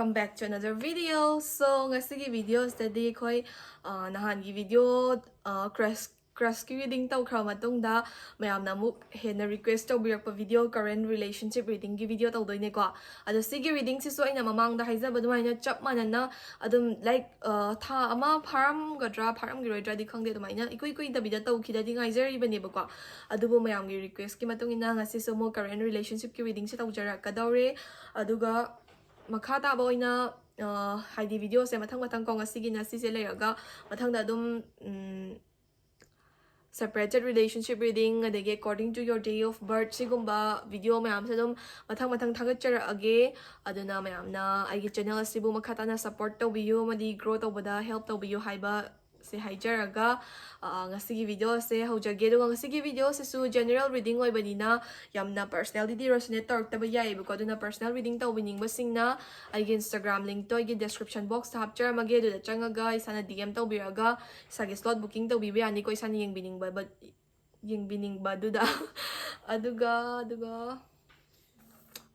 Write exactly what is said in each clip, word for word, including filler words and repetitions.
Welcome back to another video. So, ꯉꯁꯤꯒꯤ video ꯁꯤꯗꯗꯤ ꯑꯩꯈꯣꯏ ꯑ, ꯅꯍꯥꯟꯒꯤ video ꯑ, crush crushꯀꯤ reading ꯇꯧꯈ꯭ꯔꯕ ꯃꯇꯨꯡꯗ ꯃꯌꯥꯝꯅ ꯑꯃꯨꯛ ꯍꯦꯟꯅ request ꯇꯧꯕꯤꯔꯛꯄ video, current relationship readingꯒꯤ video ꯇꯧꯗꯣꯏꯅꯦꯀꯣ꯫ ꯑꯗꯣ ꯁꯤꯒꯤ readingꯁꯤꯁꯨ ꯑꯩꯅ ꯃꯃꯥꯡꯗ ꯍꯥꯏꯖꯕ ꯑꯗꯨꯃꯥꯏꯅ ꯆꯞ ꯃꯥꯟꯅꯅ ꯑꯗꯨꯝ, like, ꯑ, ꯊꯥ ꯑꯃ ꯐꯥꯔꯝꯒꯗ꯭ꯔꯥ ꯐꯥꯔꯝꯈꯤꯔꯣꯏꯗ꯭ꯔꯥꯗꯤ ꯈꯪꯗꯦ, ꯑꯗꯨꯃꯥꯏꯅ ꯏꯀꯨꯏ ꯀꯨꯏꯗꯕꯤꯗ ꯇꯧꯈꯤꯗꯗꯤ ꯉꯥꯏꯖꯔꯤꯕꯅꯦꯕꯀꯣ꯫ ꯑꯗꯨꯕꯨ ꯃꯌꯥꯝꯒꯤ requestꯀꯤ ꯃꯇꯨꯡ ꯏꯟꯅ ꯉꯁꯤꯁꯨ ꯑꯃꯨꯛ current relationshipꯀꯤ readingꯁꯦ ꯇꯧꯖꯔꯛꯀꯗꯧꯔꯦ꯫ ꯑꯗꯨꯒ ꯃꯈꯥ ꯇꯥꯕ ꯑꯣꯏꯅ ꯑ, ꯍꯥꯏꯗꯤ videoꯁꯦ ꯃꯊꯪ ꯃꯊꯪ ꯀꯣ, ꯉꯁꯤꯒꯤꯅ ꯁꯤꯁꯦ ꯂꯩꯔꯒ ꯃꯊꯪꯗ ꯑꯗꯨꯝ ꯎꯝ, separated relationship reading, ꯑꯗꯒꯤ according to your day of birth, ꯁꯤꯒꯨꯝꯕ video ꯃꯌꯥꯝꯁꯦ ꯑꯗꯨꯝ ꯃꯊꯪ ꯃꯊꯪ ꯊꯥꯒꯠꯆꯔꯛꯑꯒꯦ꯫ ꯑꯗꯨꯅ ꯃꯌꯥꯝꯅ ꯑꯩꯒꯤ channel ꯑꯁꯤꯕꯨ ꯃꯈꯥ ꯇꯥꯅ support ꯇꯧꯕꯤꯌꯨ ꯑꯃꯗꯤ grow ꯇꯧꯕꯗ help ꯇꯧꯕꯤꯌꯨ ꯍꯥꯏꯕ ꯁꯦ ꯍꯥꯏꯖꯔꯒ ꯑ, ꯉꯁꯤꯒꯤ videoꯁꯦ ꯍꯧꯖꯒꯦ꯫ ꯑꯗꯨꯒ ꯉꯁꯤꯒꯤ videoꯁꯤꯁꯨ general reading ꯑꯣꯏꯕꯅꯤꯅ ꯌꯥꯝꯅ personality resonate ꯇꯧꯔꯛꯇꯕ ꯌꯥꯏꯌꯦꯕꯀꯣ꯫ ꯑꯗꯨꯅ personal reading ꯇꯧꯕꯤꯅꯤꯡꯕꯁꯤꯡꯅ ꯑꯩꯒꯤ Instagram linkꯇꯣ ꯑꯩꯒꯤ description boxꯇ ꯍꯥꯞꯆꯔꯝꯃꯒꯦ꯫ ꯑꯗꯨꯗ ꯆꯪꯉꯒ ꯏꯁꯥꯅ DM ꯇꯧꯕꯤꯔꯒ ꯏꯁꯥꯒꯤ slot booking ꯇꯧꯕꯤꯕ ꯌꯥꯅꯤꯀꯣ, ꯏꯁꯥꯅ ꯌꯦꯡꯕꯤꯅꯤꯡꯕ ꯌꯦꯡꯕꯤꯅꯤꯡꯕ ꯑꯗꯨꯗ꯫ ꯑꯗꯨꯒ ꯑꯗꯨꯒ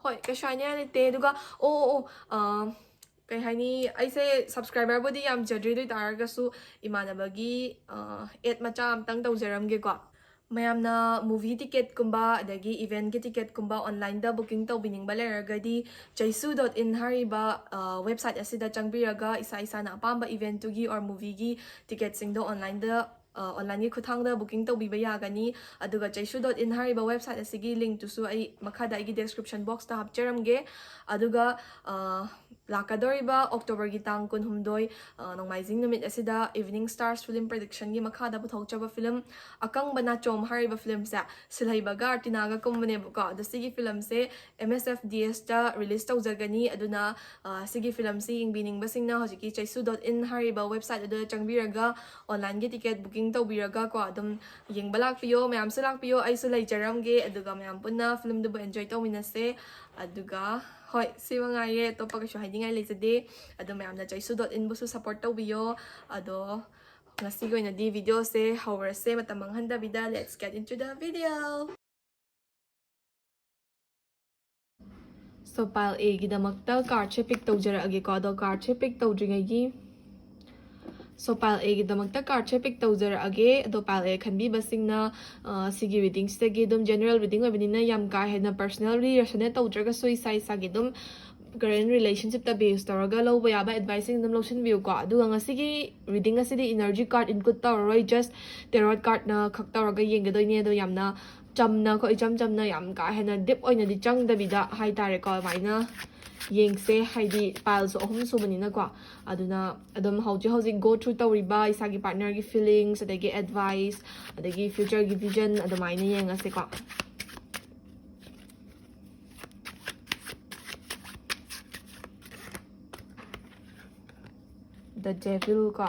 ꯍꯣꯏ, ꯀꯩꯁꯨ ꯍꯥꯏꯅꯤꯡꯉꯥꯏ ꯂꯩꯇꯦ꯫ ꯑꯗꯨꯒ ꯑꯣ ꯑꯣ ꯑꯣ, ꯑ, ꯀꯩ ꯍꯥꯏꯅꯤ, ꯑꯩꯁꯦ subscriberꯕꯨꯗꯤ ꯌꯥꯝꯖꯗ꯭ꯔꯤ, ꯑꯗꯨ ꯑꯣꯏ ꯇꯥꯔꯒꯁꯨ ꯏꯃꯥꯟꯅꯕꯒꯤ ꯑ, ad ꯃꯆꯥ ꯑꯝꯇꯪ ꯇꯧꯖꯔꯝꯒꯦꯀꯣ꯫ ꯃꯌꯥꯝꯅ movie ticketꯀꯨꯝꯕ ꯑꯗꯒꯤ eventꯀꯤ ticketꯀꯨꯝꯕ onlineꯗ booking ꯇꯧꯕꯤꯅꯤꯡꯕ ꯂꯩꯔꯒꯗꯤ, ꯆꯩꯁꯨ dot in ꯍꯥꯏꯔꯤꯕ ꯑ, website ꯑꯁꯤꯗ ꯆꯪꯕꯤꯔꯒ ꯏꯁꯥ ꯏꯁꯥꯅ ꯑꯄꯥꯝꯕ eventꯇꯨꯒꯤ or movieꯒꯤ ticketꯁꯤꯡꯗꯣ onlineꯗ ꯑ, onlineꯒꯤ ꯈꯨꯠꯊꯥꯡꯗ booking ꯇꯧꯕꯤꯕ ꯌꯥꯒꯅꯤ꯫ ꯑꯗꯨꯒ ꯆꯩꯁꯨ dot in ꯍꯥꯏꯔꯤꯕ website ꯑꯁꯤꯒꯤ linkꯇꯨꯁꯨ ꯑꯩ ꯃꯈꯥꯗ ꯑꯩꯒꯤ description boxꯇ ꯍꯥꯞꯆꯔꯝꯒꯦ꯫ ꯑꯗꯨꯒ ꯑ, ꯂꯥꯛꯀꯗꯧꯔꯤꯕ Octoberꯒꯤ ꯇꯥꯡ ꯀꯨꯟꯍꯨꯝꯗꯣꯏ, ꯑ, ꯅꯣꯡꯃꯥꯏꯖꯤꯡ ꯅꯨꯃꯤꯠ ꯑꯁꯤꯗ Evening Stars Film Productionꯒꯤ ꯃꯈꯥꯗ ꯄꯨꯊꯣꯛꯆꯕ film ꯑꯀꯪꯕ ꯅꯥꯆꯣꯝ ꯍꯥꯏꯔꯤꯕ filmꯁꯦ ꯁꯤꯜꯍꯩꯕꯒ ꯑꯥꯔꯇꯤꯅꯥꯒ ꯀꯨꯝꯕꯅꯦꯕꯀꯣ꯫ ꯑꯗꯣ ꯁꯤꯒꯤ filmꯁꯦ MSFDSꯇ release ꯇꯧꯖꯒꯅꯤ꯫ ꯑꯗꯨꯅ ꯑ, ꯁꯤꯒꯤ filmꯁꯤ ꯌꯦꯡꯕꯤꯅꯤꯡꯕꯁꯤꯡꯅ ꯍꯧꯖꯤꯛꯀꯤ ꯆꯩꯁꯨ dot in ꯍꯥꯏꯔꯤꯕ website ꯑꯗꯨꯗ ꯆꯪꯕꯤꯔꯒ onlineꯒꯤ ticket booking ꯇꯧꯕꯤꯔꯒ ꯀꯣ ꯑꯗꯨꯝ ꯌꯦꯡꯕ ꯂꯥꯛꯄꯤꯌꯣ꯫ ꯃꯌꯥꯝꯁꯨ ꯂꯥꯛꯄꯤꯌꯣ, ꯑꯩꯁꯨ ꯂꯩꯖꯔꯝꯒꯦ꯫ ꯑꯗꯨꯒ ꯃꯌꯥꯝ ꯄꯨꯟꯅ filmꯗꯨꯕꯨ enjoy ꯇꯧꯃꯤꯟꯅꯁꯦ꯫ ꯑꯗꯨꯒ ꯍꯣꯏ, ꯁꯤ ꯃꯉꯥꯏꯔꯦ, ꯑꯇꯣꯞꯄ ꯀꯩꯁꯨ ꯍꯥꯏꯅꯤꯡꯉꯥꯏ ꯂꯩꯖꯗꯦ꯫ ꯑꯗꯣ ꯃꯌꯥꯝꯅ ꯆꯩꯁꯨ dot inꯕꯨꯁꯨ support ꯇꯧꯕꯤꯌꯣ꯫ ꯑꯗꯣ ꯉꯁꯤꯒꯤ ꯑꯣꯏꯅꯗꯤ videoꯁꯦ ꯍꯧꯔꯁꯦ, ꯃꯇꯝ ꯃꯥꯡꯍꯟꯗꯕꯤꯗ꯫ Let's get into the video. So pile A ꯒꯤꯗꯃꯛꯇ card say pick ꯇꯧꯖꯔꯛꯑꯒꯦꯀꯣ꯫ ꯑꯗꯣ card say pick ꯇꯧꯗ꯭ꯔꯤꯉꯩꯒꯤ, so pile A ꯒꯤꯗꯃꯛꯇ card say pick ꯇꯧꯖꯔꯛꯑꯒꯦ꯫ ꯑꯗꯣ pile A ꯈꯟꯕꯤꯕꯁꯤꯡꯅ, ꯑ, ꯁꯤꯒꯤ reading ꯁꯤꯗꯒꯤ ꯑꯗꯨꯝ general reading ꯑꯣꯏꯕꯅꯤꯅ ꯌꯥꯝ ꯀꯥ ꯍꯦꯟꯅ personally resonate ꯇꯧꯗ꯭ꯔꯒꯁꯨ ꯏꯁꯥ ꯏꯁꯥꯒꯤ ꯑꯗꯨꯝ current relationship ꯇ base ꯇꯧꯔꯒ ꯂꯧꯕ ꯌꯥꯕ advice ꯁꯤꯡ ꯑꯗꯨꯝ ꯂꯧꯁꯤꯟꯕꯤꯌꯨꯀꯣ꯫ ꯑꯗꯨꯒ ꯉꯁꯤꯒꯤ reading ꯑꯁꯤꯗꯤ energy card include ꯇꯧꯔꯔꯣꯏ, just tarot card ꯅ ꯈꯛ ꯇꯧꯔꯒ ꯌꯦꯡꯒꯗꯣꯏꯅꯦ꯫ ꯑꯗꯣ ꯌꯥꯝꯅ ꯆꯝꯅ ꯀꯣ, ꯏꯆꯝ ꯆꯝꯅ, ꯌꯥꯝ ꯀꯥ ꯍꯦꯟꯅ deep ꯑꯣꯏꯅꯗꯤ ꯆꯪꯗꯕꯤꯗ ꯍꯥꯏꯇꯥꯔꯦꯀꯣ, ꯑꯗꯨꯃꯥꯏꯅ ꯌꯦꯡꯁꯦ꯫ ꯍꯥꯏꯗꯤ pile ꯁꯨ ꯑꯍꯨꯝ ꯁꯨꯕꯅꯤꯅꯀꯣ꯫ ꯑꯗꯨꯅ ꯑꯗꯨꯝ ꯍꯧꯖꯤꯛ ꯍꯧꯖꯤꯛ go through ꯇꯧꯔꯤꯕ ꯏꯁꯥꯒꯤ partner ꯒꯤ feelings, ꯑꯗꯒꯤ advice, ꯑꯗꯒꯤ future ꯒꯤ vision ꯑꯗꯨꯃꯥꯏꯅ ꯌꯦꯡꯉꯁꯦꯀꯣ꯫ The Devil ꯀꯣ꯫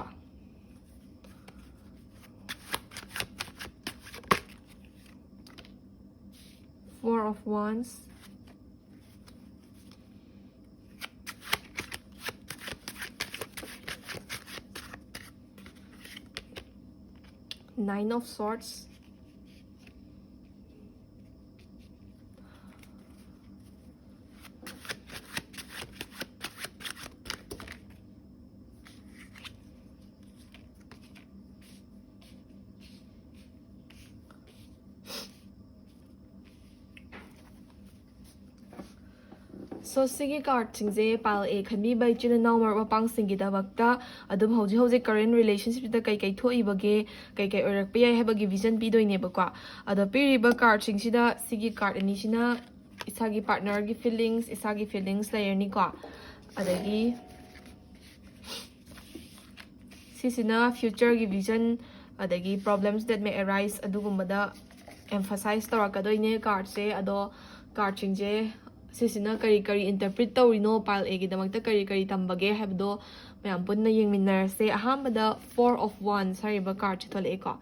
Four of Wands. Nine of Swords. So ꯁꯤꯒꯤ card ꯁꯤꯡꯁꯦ pile A ꯈꯟꯕꯤꯕ ꯏꯆꯤꯜ ꯏꯅꯥꯎ ꯃꯔꯨꯞ ꯃꯄꯥꯡꯁꯤꯡꯒꯤꯗꯃꯛꯇ ꯑꯗꯨꯝ ꯍꯧꯖꯤꯛ ꯍꯧꯖꯤꯛ current relationship ꯇ ꯀꯩ ꯀꯩ ꯊꯣꯛꯏꯕꯒꯦ, ꯀꯩ ꯀꯩ ꯑꯣꯏꯔꯛꯄ ꯌꯥꯏ ꯍꯥꯏꯕꯒꯤ vision ꯄꯤꯗꯣꯏꯅꯦꯕꯀꯣ꯫ ꯑꯗꯣ ꯄꯤꯔꯤꯕ card ꯁꯤꯡꯁꯤꯗ ꯁꯤꯒꯤ card ꯑꯅꯤꯁꯤꯅ ꯏꯁꯥꯒꯤ partner ꯒꯤ feelings, ꯏꯁꯥꯒꯤ feelings ꯂꯩꯔꯅꯤꯀꯣ꯫ ꯑꯗꯒꯤ ꯁꯤꯁꯤꯅ future ꯒꯤ vision, ꯑꯗꯒꯤ problems that may arise ꯑꯗꯨꯒꯨꯝꯕꯗ emphasize ꯇꯧꯔꯛꯀꯗꯣꯏꯅꯦ card ꯁꯦ꯫ ꯑꯗꯣ card ꯁꯤꯡꯁꯦ ꯁꯤꯁꯤꯅ ꯀꯔꯤ ꯀꯔꯤ interpret ꯇꯧꯔꯤꯅꯣ, pile A ꯒꯤꯗꯃꯛꯇ ꯀꯔꯤ ꯀꯔꯤ ꯇꯝꯕꯒꯦ ꯍꯥꯏꯕꯗꯣ ꯃꯌꯥꯝ ꯄꯨꯟꯅ ꯌꯦꯡꯃꯤꯟꯅꯔꯁꯦ꯫ ꯑꯍꯥꯟꯕꯗ Four of Wands ꯍꯥꯏꯔꯤꯕ cardꯁꯤ ꯊꯣꯛꯂꯛꯑꯦꯀꯣ꯫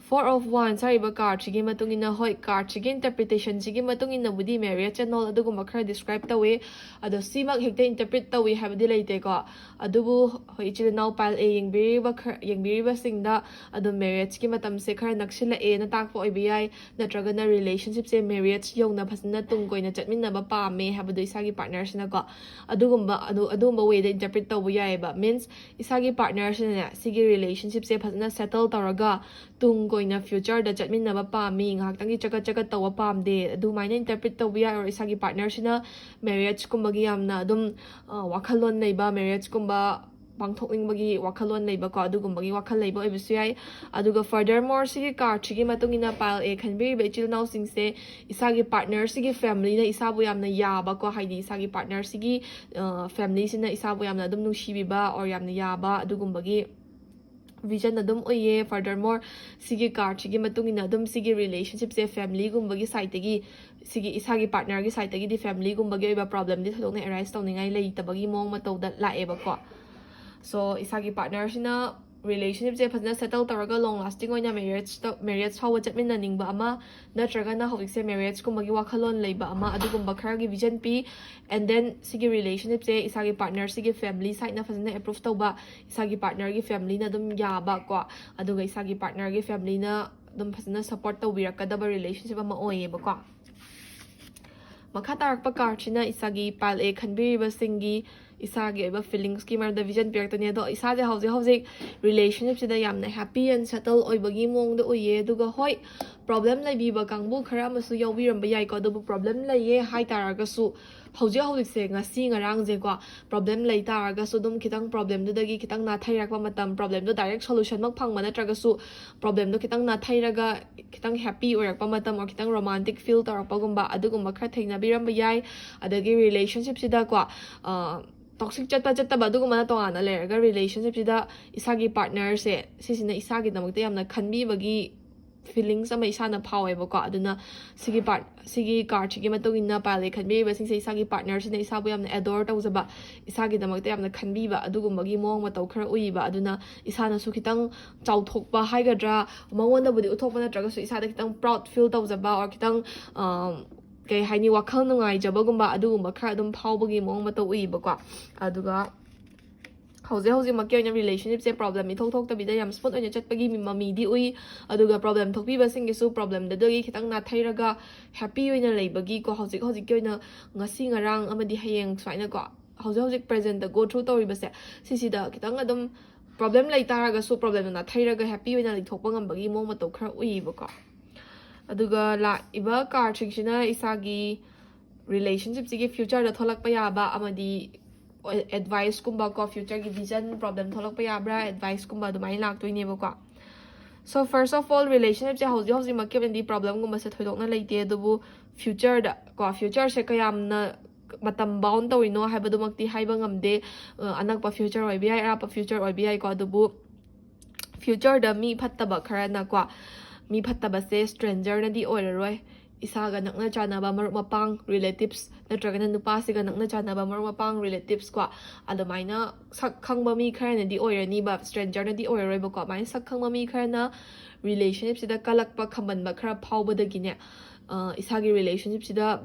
Four of Wands ꯍꯥꯏꯔꯤꯕ cardꯁꯤꯒꯤ ꯃꯇꯨꯡ ꯏꯟꯅ, ꯍꯣꯏ, cardꯁꯤꯒꯤ interpretationꯁꯤꯒꯤ ꯃꯇꯨꯡ ꯏꯟꯅꯕꯨꯗꯤ marriage annul ꯑꯗꯨꯒꯨꯝꯕ ꯈꯔ describe ꯇꯧꯋꯦ꯫ ꯑꯗꯣ ꯁꯤꯃꯛ ꯍꯦꯛꯇ interpret ꯇꯧꯋꯤ ꯍꯥꯏꯕꯗꯤ ꯂꯩꯇꯦꯀꯣ꯫ ꯑꯗꯨꯕꯨ ꯍꯣꯏ, ꯏꯆꯤꯜ ꯏꯅꯥꯎ pile A ꯌꯦꯡꯕꯤꯔꯤꯕ ꯈꯔ, ꯌꯦꯡꯕꯤꯔꯤꯕꯁꯤꯡꯗ ꯑꯗꯨꯝ marriageꯀꯤ ꯃꯇꯝꯁꯦ ꯈꯔ ꯅꯛꯁꯤꯜꯂꯛꯑꯦꯅ ꯇꯥꯛꯄ ꯑꯣꯏꯕ ꯌꯥꯏ, ꯅꯠꯇ꯭ꯔꯒꯅ relationshipꯁꯦ marriage ꯌꯧꯅ ꯐꯖꯅ ꯇꯨꯡ ꯀꯣꯏꯅ ꯆꯠꯃꯤꯟꯅꯕ ꯄꯥꯝꯃꯦ ꯍꯥꯏꯕꯗꯣ ꯏꯁꯥꯒꯤ partnerꯁꯤꯅꯀꯣ꯫ ꯑꯗꯨꯒꯨꯝꯕ, ꯑꯗꯨ, ꯑꯗꯨꯒꯨꯝꯕ wayꯗ interpret ꯇꯧꯕ ꯌꯥꯏꯑꯕ꯫ Means, ꯏꯁꯥꯒꯤ partnerꯁꯤꯅꯅꯦ, ꯁꯤꯒꯤ relationshipꯁꯦ ꯐꯖꯅ settle ꯇꯧꯔꯒ ꯇꯨꯡ ꯀꯣꯏꯅ futureꯗ ꯆꯠꯃꯤꯟꯅꯕ ꯄꯥꯝꯃꯤ, ꯉꯥꯏꯍꯥꯛꯇꯪꯒꯤ ꯆꯒꯠ ꯆꯒꯠ ꯇꯧꯕ ꯄꯥꯝꯗꯦ, ꯑꯗꯨꯃꯥꯏꯅ interpret ꯇꯧꯕ ꯌꯥꯏ꯫ Or ꯏꯁꯥꯒꯤ partnerꯁꯤꯅ marriageꯀꯨꯝꯕꯒꯤ ꯌꯥꯝꯅ ꯑꯗꯨꯝ, ꯑ, ꯋꯥꯈꯜꯂꯣꯟ ꯂꯩꯕ, marriageꯀꯨꯝꯕ ꯄꯥꯡꯊꯣꯛꯅꯤꯡꯕꯒꯤ ꯋꯥꯈꯜꯂꯣꯟ ꯂꯩꯕꯀꯣ, ꯑꯗꯨꯒꯨꯝꯕꯒꯤ ꯋꯥꯈꯜ ꯂꯩꯕ ꯑꯣꯏꯕꯁꯨ ꯌꯥꯏ꯫ ꯑꯗꯨꯒ furthermore, ꯁꯤꯒꯤ cardꯁꯤꯒꯤ ꯃꯇꯨꯡ ꯏꯟꯅ pile A ꯈꯟꯕꯤꯔꯤꯕ ꯏꯆꯤꯜ ꯏꯅꯥꯎꯁꯤꯡꯁꯦ ꯏꯁꯥꯒꯤ partnerꯁꯤꯒꯤ familyꯅ ꯏꯁꯥꯕꯨ ꯌꯥꯝꯅ ꯌꯥꯕꯀꯣ, ꯍꯥꯏꯗꯤ ꯏꯁꯥꯒꯤ partnerꯁꯤꯒꯤ, ꯑ, familyꯁꯤꯅ ꯏꯁꯥꯕꯨ ꯌꯥꯝꯅ ꯑꯗꯨꯝ ꯅꯨꯡꯁꯤꯕꯤꯕ or ꯌꯥꯝꯅ ꯌꯥꯕ ꯑꯗꯨꯒꯨꯝꯕꯒꯤ vision ꯑꯗꯨꯝ ꯎꯏꯌꯦ꯫ Furthermore, ꯁꯤꯒꯤ cardꯁꯤꯒꯤ ꯃꯇꯨꯡ ꯏꯟꯅ ꯑꯗꯨꯝ ꯁꯤꯒꯤ relationshipꯁꯦ familyꯒꯨꯝꯕꯒꯤ sideꯇꯒꯤ, ꯁꯤꯒꯤ ꯏꯁꯥꯒꯤ partnerꯒꯤ sideꯇꯒꯤꯗꯤ familyꯒꯨꯝꯕꯒꯤ ꯑꯣꯏꯕ problemꯗꯤ ꯊꯣꯏꯗꯣꯛꯅ arise ꯇꯧꯅꯤꯡꯉꯥꯏ ꯂꯩꯇꯕꯒꯤ ꯃꯑꯣꯡ ꯃꯇꯧꯗ ꯂꯥꯛꯑꯦꯕꯀꯣ꯫ So, ꯏꯁꯥꯒꯤ partnerꯁꯤꯅ relationshipꯁꯦ ꯐꯖꯅ settle ꯇꯧꯔꯒ long lasting ꯑꯣꯏꯅ marriage ꯇ-, marriage ꯐꯥꯎꯕ ꯆꯠꯃꯤꯟꯅꯅꯤꯡꯕ ꯑꯃ, ꯅꯠꯇ꯭ꯔꯒꯅ ꯍꯧꯖꯤꯛꯁꯦ marriageꯀꯨꯝꯕꯒꯤ ꯋꯥꯈꯜꯂꯣꯟ ꯂꯩꯕ ꯑꯃ, ꯑꯗꯨꯒꯨꯝꯕ ꯈꯔꯒꯤ vision ꯄꯤ꯫ And then ꯁꯤꯒꯤ relationshipꯁꯦ ꯏꯁꯥꯒꯤ partnerꯁꯤꯒꯤ family sideꯅ ꯐꯖꯅ approve ꯇꯧꯕ, ꯏꯁꯥꯒꯤ partnerꯒꯤ familyꯅ ꯑꯗꯨꯝ ꯌꯥꯕ ꯀꯣ, ꯑꯗꯨꯒ ꯏꯁꯥꯒꯤ partnerꯒꯤ familyꯅ ꯑꯗꯨꯝ ꯐꯖꯅ support ꯇꯧꯕꯤꯔꯛꯀꯗꯕ relationship ꯑꯃ ꯑꯣꯏꯌꯦꯕꯀꯣ꯫ ꯃꯈꯥ ꯇꯥꯔꯛꯄ cardꯁꯤꯅ ꯏꯁꯥꯒꯤ pile A ꯈꯟꯕꯤꯔꯤꯕꯁꯤꯡꯒꯤ ꯏꯁꯥꯒꯤ ꯑꯣꯏꯕ feelingsꯀꯤ ꯃꯔꯝꯗ vision ꯄꯤꯔꯛꯇꯣꯏꯅꯦ꯫ ꯑꯗꯣ ꯏꯁꯥꯁꯦ ꯍꯧꯖꯤꯛ ꯍꯧꯖꯤꯛ relationshipꯁꯤꯗ ꯌꯥꯝꯅ happy and settle ꯑꯣꯏꯕꯒꯤ ꯃꯑꯣꯡꯗ ꯎꯏꯌꯦ꯫ ꯑꯗꯨꯒ ꯍꯣꯏ, problem ꯂꯩꯕꯤꯕ ꯀꯥꯡꯕꯨ ꯈꯔ ꯑꯃꯁꯨ ꯌꯥꯎꯕꯤꯔꯝꯕ ꯌꯥꯏꯀꯣ꯫ ꯑꯗꯨꯕꯨ problem ꯂꯩꯌꯦ ꯍꯥꯏ ꯇꯥꯔꯒꯁꯨ, ꯍꯧꯖꯤꯛ ꯍꯧꯖꯤꯛꯁꯦ, ꯉꯁꯤ ꯉꯔꯥꯡꯁꯦꯀꯣ, problem ꯂꯩ ꯇꯥꯔꯒꯁꯨ ꯑꯗꯨꯝ ꯈꯤꯇꯪ problemꯗꯨꯗꯒꯤ ꯈꯤꯇꯪ ꯅꯥꯊꯩꯔꯛꯄ ꯃꯇꯝ, problemꯗꯣ direct solutionꯃꯛ ꯐꯪꯕ ꯅꯠꯇ꯭ꯔꯒꯁꯨ problemꯗꯣ ꯈꯤꯇꯪ ꯅꯥꯊꯩꯔꯒ ꯈꯤꯇꯪ happy ꯑꯣꯏꯔꯛꯄ ꯃꯇꯝ or ꯈꯤꯇꯪ romantic feel ꯇꯧꯔꯛꯄꯒꯨꯝꯕ ꯑꯗꯨꯒꯨꯝꯕ ꯈꯔ ꯊꯦꯡꯅꯕꯤꯔꯝꯕ ꯌꯥꯏ꯫ ꯑꯗꯒꯤ relationshipꯁꯤꯗꯀꯣ, ꯑ, toxic ꯆꯠꯄ ꯆꯠꯇꯕ ꯑꯗꯨꯒꯨꯝꯕꯅ ꯇꯣꯉꯥꯟꯅ ꯂꯩꯔꯒ relationshipꯁꯤꯗ ꯏꯁꯥꯒꯤ partnerꯁꯦ ꯁꯤꯁꯤꯅ ꯏꯁꯥꯒꯤꯗꯃꯛꯇ ꯌꯥꯝꯅ ꯈꯟꯕꯤꯕꯒꯤ ꯐꯤꯂꯤꯡꯁ ꯑꯃ ꯏꯁꯥꯅ ꯐꯥꯎꯋꯦꯕꯀꯣ꯫ ꯑꯗꯨꯅ ꯁꯤꯒꯤ ꯄꯥꯔꯠ ꯁꯤꯒꯤ ꯀꯥꯔꯠꯁꯤꯒꯤ ꯃꯇꯨꯡ ꯏꯟꯅ ꯄꯥꯏꯜ ꯑꯦꯠ ꯈꯟꯕꯤꯔꯤꯕꯁꯤꯡꯁꯦ ꯏꯁꯥꯒꯤ ꯄꯥꯔꯠꯅꯔꯁꯤꯅ ꯏꯁꯥꯕꯨ ꯌꯥꯝꯅ ꯑꯦꯗꯣꯔ ꯇꯧꯖꯕ, ꯏꯁꯥꯒꯤꯗꯃꯛꯇ ꯌꯥꯝꯅ ꯈꯟꯕꯤꯕ ꯑꯗꯨꯒꯨꯝꯕꯒꯤ ꯃꯑꯣꯡ ꯃꯇꯧ ꯈꯔ ꯎꯏꯕ꯫ ꯑꯗꯨꯅ ꯏꯁꯥꯅꯁꯨ ꯈꯤꯇꯪ ꯆꯥꯎꯊꯣꯛꯄ ꯍꯥꯏꯒꯗ꯭ꯔꯥ, ꯃꯉꯣꯟꯗꯕꯨꯗꯤ ꯎꯠꯊꯣꯛꯄ ꯅꯠꯇ꯭ꯔꯒꯁꯨ ꯏꯁꯥꯗ ꯈꯤꯇꯪ ꯄ꯭ꯔꯥꯎꯠ ꯐꯤꯜ ꯇꯧꯖꯕ, ꯑꯣꯔ ꯈꯤꯇꯪ ꯀꯩ ꯍꯥꯏꯅꯤ, ꯋꯥꯈꯜ ꯅꯨꯡꯉꯥꯏꯖꯕꯒꯨꯝꯕ ꯑꯗꯨꯒꯨꯝꯕ ꯈꯔ ꯑꯗꯨꯝ ꯐꯥꯎꯕꯒꯤ ꯃꯑꯣꯡ ꯃꯇꯧ ꯎꯏꯕꯀꯣ꯫ ꯑꯗꯨꯒ ꯍꯧꯖꯤꯛ ꯍꯧꯖꯤꯛꯃꯛꯀꯤ ꯑꯣꯏꯅ ꯔꯤꯂꯦꯁꯟꯁꯤꯞꯁꯦ ꯄ꯭ꯔꯣꯕ꯭ꯂꯦꯝ ꯏꯊꯣꯛ ꯊꯣꯛꯇꯕꯤꯗ ꯌꯥꯝ ꯁ꯭ꯃꯨꯠ ꯑꯣꯏꯅ ꯆꯠꯄꯒꯤ ꯃꯃꯤꯗꯤ ꯎꯏ꯫ ꯑꯗꯨꯒ ꯄ꯭ꯔꯣꯕ꯭ꯂꯦꯝ ꯊꯣꯛꯄꯤꯕꯁꯤꯡꯒꯤꯁꯨ ꯄ꯭ꯔꯣꯕ꯭ꯂꯦꯝꯗꯨꯗꯒꯤ ꯈꯤꯇꯪ ꯅꯥꯊꯩꯔꯒ ꯍꯦꯞꯄꯤ ꯑꯣꯏꯅ ꯂꯩꯕꯒꯤꯀꯣ, ꯍꯧꯖꯤꯛ ꯍꯧꯖꯤꯛꯀꯤ ꯑꯣꯏꯅ ꯉꯁꯤ ꯉꯔꯥꯡ ꯑꯃꯗꯤ ꯍꯌꯦꯡ ꯁꯨꯃꯥꯏꯅꯀꯣ, ꯍꯧꯖꯤꯛ ꯍꯧꯖꯤꯛ ꯄ꯭ꯔꯦꯖꯦꯟꯇ ꯒꯣ ꯊ꯭ꯔꯨ ꯇꯧꯔꯤꯕꯁꯦ, ꯁꯤꯁꯤꯗ ꯈꯤꯇꯪ ꯑꯗꯨꯝ ꯄ꯭ꯔꯣꯕ꯭ꯂꯦꯝ ꯂꯩ ꯇꯥꯔꯒꯁꯨ ꯄ꯭ꯔꯣꯕ꯭ꯂꯦꯝꯗꯣ ꯅꯥꯊꯩꯔꯒ ꯍꯦꯞꯄꯤ ꯑꯣꯏꯅ ꯂꯩꯊꯣꯛꯄ ꯉꯝꯕꯒꯤ ꯃꯑꯣꯡ ꯃꯇꯧ ꯈꯔ ꯎꯏꯌꯦꯕꯀꯣ꯫ ꯑꯗꯨꯒ ꯂꯥꯛꯏꯕ ꯀꯥꯔꯠꯁꯤꯡꯁꯤꯅ ꯏꯁꯥꯒꯤ ꯔꯤꯂꯦꯁꯟꯁꯤꯞꯁꯤꯒꯤ ꯐ꯭ꯌꯨꯆꯔꯗ ꯊꯣꯛꯂꯛꯄ ꯌꯥꯕ ꯑꯃꯗꯤ ꯑꯦꯗꯚꯥꯏꯁꯀꯨꯝꯕ ꯀꯣ, ꯐ꯭ꯌꯨꯆꯔꯒꯤ ꯚꯤꯖꯟ, ꯄ꯭ꯔꯣꯕ꯭ꯂꯦꯝ ꯊꯣꯛꯂꯛꯄ ꯌꯥꯕ꯭ꯔꯥ, ꯑꯦꯗꯚꯥꯏꯁꯀꯨꯝꯕ ꯑꯗꯨꯃꯥꯏꯅ ꯂꯥꯛꯇꯣꯏꯅꯦꯕꯀꯣ꯫ So first of all, ꯔꯤꯂꯦꯁꯟꯁꯤꯞꯁꯦ ꯍꯧꯖꯤꯛ ꯍꯧꯖꯤꯛꯃꯛꯀꯤ ꯑꯣꯏꯅꯗꯤ ꯄ꯭ꯔꯣꯕ꯭ꯂꯦꯝꯒꯨꯝꯕꯁꯦ ꯊꯣꯏꯗꯣꯛꯅ ꯂꯩꯇꯦ, ꯑꯗꯨꯕꯨ ꯐ꯭ꯌꯨꯆꯔꯗ ꯀꯣ, ꯐ꯭ꯌꯨꯆꯔꯁꯦ ꯀꯌꯥꯝꯅ ꯃꯇꯝ ꯕꯥꯎꯟ ꯇꯧꯔꯤꯅꯣ ꯍꯥꯏꯕꯗꯨꯃꯛꯇꯤ ꯍꯥꯏꯕ ꯉꯝꯗꯦ꯫ ꯑ, ꯑꯅꯛꯄ ꯐ꯭ꯌꯨꯆꯔ ꯑꯣꯏꯕ ꯌꯥꯏ, ꯑꯔꯥꯞꯄ ꯐ꯭ꯌꯨꯆꯔ ꯑꯣꯏꯕ ꯌꯥꯏꯀꯣ, ꯑꯗꯨꯕꯨ ꯐ꯭ꯌꯨꯆꯔꯗ ꯃꯤ ꯐꯠꯇꯕ ꯈꯔꯅꯀꯣ, ꯃꯤ ꯐꯠꯇꯕꯁꯦ ꯁ꯭ꯇ꯭ꯔꯦꯟꯖꯔꯅꯗꯤ ꯑꯣꯏꯔꯔꯣꯏ, ꯏꯁꯥꯒ ꯅꯛꯅ ꯆꯥꯟꯅꯕ ꯃꯔꯨꯞ ꯃꯄꯥꯡ, ꯔꯤꯂꯦꯇꯤꯞꯁ, ꯅꯠꯇ꯭ꯔꯒꯅ ꯅꯨꯄꯥꯁꯤꯒ ꯅꯛꯅ ꯆꯥꯟꯅꯕ ꯃꯔꯨꯞ ꯃꯄꯥꯡ, ꯔꯤꯂꯦꯇꯤꯞꯁꯀꯣ, ꯑꯗꯨꯃꯥꯏꯅ ꯁꯛ ꯈꯪꯕ ꯃꯤ ꯈꯔꯅꯗꯤ ꯑꯣꯏꯔꯅꯤꯕ, ꯁ꯭ꯇ꯭ꯔꯦꯟꯖꯔꯅꯗꯤ ꯑꯣꯏꯔꯔꯣꯏꯕꯀꯣ꯫ ꯑꯗꯨꯃꯥꯏꯅ ꯁꯛ ꯈꯪꯕ ꯃꯤ ꯈꯔꯅ ꯔꯤꯂꯦꯁꯟꯁꯤꯞꯁꯤꯗ ꯀꯜꯂꯛꯄ, ꯈꯝꯕꯟꯕ ꯈꯔ ꯐꯥꯎꯕꯗꯒꯤꯅꯦ, ꯑ, ꯏꯁꯥꯒꯤ ꯔꯤꯂꯦꯁꯟꯁꯤꯞꯁꯤꯗ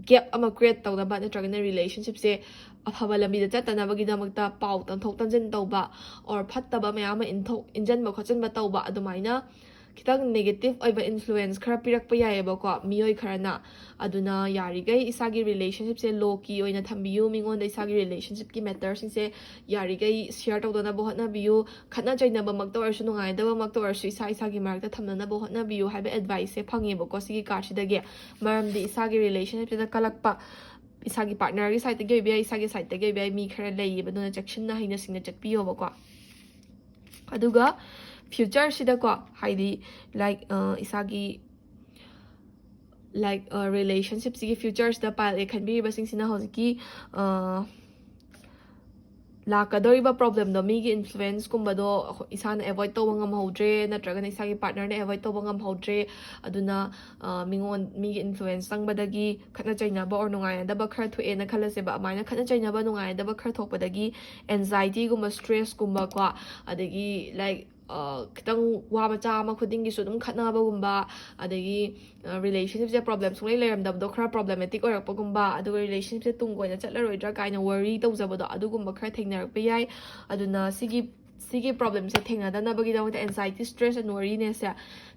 ꯒꯦꯞ ꯑꯃ ꯀ꯭ꯔꯤꯌꯦꯠ ꯇꯧꯅꯕ, ꯅꯠꯇ꯭ꯔꯒꯅ ꯔꯤꯂꯦꯁꯟꯁꯤꯞꯁꯦ ꯑꯐꯕ ꯂꯝꯕꯤꯗ ꯆꯠꯇꯅꯕꯒꯤꯗꯃꯛꯇ ꯄꯥꯎ ꯇꯝꯊꯣꯛ ꯇꯝꯁꯤꯟ ꯇꯧꯕ, ꯑꯣꯔ ꯐꯠꯇꯕ ꯃꯌꯥꯝ ꯑꯃ ꯏꯟꯊꯣꯛ ꯏꯟꯖꯟꯕ ꯈꯣꯠꯆꯟꯕ ꯇꯧꯕ, ꯑꯗꯨꯃꯥꯏꯅ ꯈꯤꯇꯪ ꯅꯦꯒꯦꯇꯤꯞ ꯑꯣꯏꯕ ꯏꯟꯐ꯭ꯂꯨꯌꯦꯟꯁ ꯈꯔ ꯄꯤꯔꯛꯄ ꯌꯥꯏꯌꯦꯕꯀꯣ, ꯃꯤꯑꯣꯏ ꯈꯔꯅ꯫ ꯑꯗꯨꯅ ꯌꯥꯔꯤꯈꯩ ꯏꯁꯥꯒꯤ ꯔꯤꯂꯦꯁꯟꯁꯤꯞꯁꯦ ꯂꯣ ꯀꯤ ꯑꯣꯏꯅ ꯊꯝꯕꯤꯌꯨ, ꯃꯤꯉꯣꯟꯗ ꯏꯁꯥꯒꯤ ꯔꯤꯂꯦꯁꯟꯁꯤꯞꯀꯤ ꯃꯦꯇꯔꯁꯤꯡꯁꯦ ꯌꯥꯔꯤꯈꯩ ꯁꯤꯌꯔ ꯇꯧꯗꯅꯕ ꯍꯣꯠꯅꯕꯤꯌꯨ꯫ ꯈꯠꯅ ꯆꯩꯅꯕꯃꯛꯇ ꯑꯣꯏꯔꯁꯨ, ꯅꯨꯡꯉꯥꯏꯅꯗꯕꯃꯛꯇ ꯑꯣꯏꯔꯁꯨ, ꯏꯁꯥ ꯏꯁꯥꯒꯤ ꯃꯔꯛꯇ ꯊꯝꯅꯅꯕ ꯍꯣꯠꯅꯕꯤꯌꯨ ꯍꯥꯏꯕ ꯑꯦꯗꯚꯥꯏꯁꯁꯦ ꯐꯪꯉꯦꯕꯀꯣ ꯁꯤꯒꯤ ꯀꯥꯔꯠꯁꯤꯗꯒꯤ꯫ ꯃꯔꯝꯗꯤ ꯏꯁꯥꯒꯤ ꯔꯤꯂꯦꯁꯟꯁꯤꯞꯁꯤꯗ ꯀꯜꯂꯛꯄ, ꯏꯁꯥꯒꯤ ꯄꯥꯔꯠꯅꯔꯒꯤ ꯁꯥꯏꯠꯇꯒꯤ ꯑꯣꯏꯕ ꯌꯥꯏ, ꯏꯁꯥꯒꯤ ꯁꯥꯏꯠꯇꯒꯤ ꯑꯣꯏꯕ ꯌꯥꯏ, ꯃꯤ ꯈꯔ ꯂꯩꯌꯦꯕ, ꯑꯗꯨꯅ ꯆꯦꯛꯁꯤꯟꯅ ꯍꯩꯅ ꯁꯤꯡꯅ ꯆꯠꯄꯤꯌꯣꯕꯀꯣ꯫ ꯑꯗꯨꯒ ꯐ꯭ꯌꯨꯆꯔꯁꯤꯗꯀꯣ, ꯍꯥꯏꯗꯤ, ꯂꯥꯏꯛ, ꯑ, ꯏꯁꯥꯒꯤ, ꯂꯥꯏꯛ, ꯑ, ꯔꯤꯂꯦꯁꯟꯁꯤꯞꯁꯤꯒꯤ ꯐ꯭ꯌꯨꯆꯔꯁꯤꯗ ꯄꯥꯏꯜ ꯑꯦꯠ ꯈꯟꯕꯤꯔꯤꯕꯁꯤꯡꯁꯤꯅ ꯍꯧꯖꯤꯛꯀꯤ, ꯑ, ꯂꯥꯛꯀꯗꯧꯔꯤꯕ problemꯗꯣ, ꯃꯤꯒꯤ influenceꯀꯨꯝꯕꯗꯣ ꯑꯩꯈꯣꯏ ꯏꯁꯥꯅ avoid ꯇꯧꯕ ꯉꯝꯍꯧꯗ꯭ꯔꯦ, ꯅꯠꯇ꯭ꯔꯒꯅ ꯏꯁꯥꯒꯤ partnerꯅ avoid ꯇꯧꯕ ꯉꯝꯍꯧꯗ꯭ꯔꯦ, ꯑꯗꯨꯅ ꯑ, ꯃꯤꯉꯣꯟ ꯃꯤꯒꯤ influence ꯆꯪꯕꯗꯒꯤ ꯈꯠꯅ ꯆꯩꯅꯕ or ꯅꯨꯡꯉꯥꯏꯅꯗꯕ ꯈꯔ ꯊꯣꯛꯑꯦꯅ ꯈꯜꯂꯁꯦꯕ꯫ ꯑꯗꯨꯃꯥꯏꯅ ꯈꯠꯅ ꯆꯩꯅꯕ, ꯅꯨꯡꯉꯥꯏꯅꯗꯕ ꯈꯔ ꯊꯣꯛꯄꯗꯒꯤ anxietyꯒꯨꯝꯕ, stressꯀꯨꯝꯕꯀꯣ, ꯑꯗꯒꯤ, like, ꯑ, ꯈꯤꯇꯪ ꯋꯥ ꯃꯆꯥ ꯑꯃ ꯈꯨꯗꯤꯡꯒꯤꯁꯨ ꯑꯗꯨꯝ ꯈꯠꯅꯕꯒꯨꯝꯕ, ꯑꯗꯒꯤ ꯑ, relationshipꯁꯦ problem ꯁꯨꯡꯂꯩ ꯂꯩꯔꯝꯗꯕꯗꯣ, ꯈꯔ problematic ꯑꯣꯏꯔꯛꯄꯒꯨꯝꯕ, ꯑꯗꯨꯒ relationshipꯁꯦ ꯇꯨꯡ ꯀꯣꯏꯅ ꯆꯠꯂꯔꯣꯏꯗ꯭ꯔꯥ ꯀꯥꯏꯅ worry ꯇꯧꯖꯕꯗꯣ, ꯑꯗꯨꯒꯨꯝꯕ ꯈꯔ ꯊꯦꯡꯅꯔꯛꯄ ꯌꯥꯏ꯫ ꯑꯗꯨꯅ ꯁꯤꯒꯤ ꯁꯤꯒꯤ problemꯁꯦ ꯊꯦꯡꯅꯗꯅꯕꯒꯤꯗꯃꯛꯇ, anxiety, stress and worrynessꯁꯦ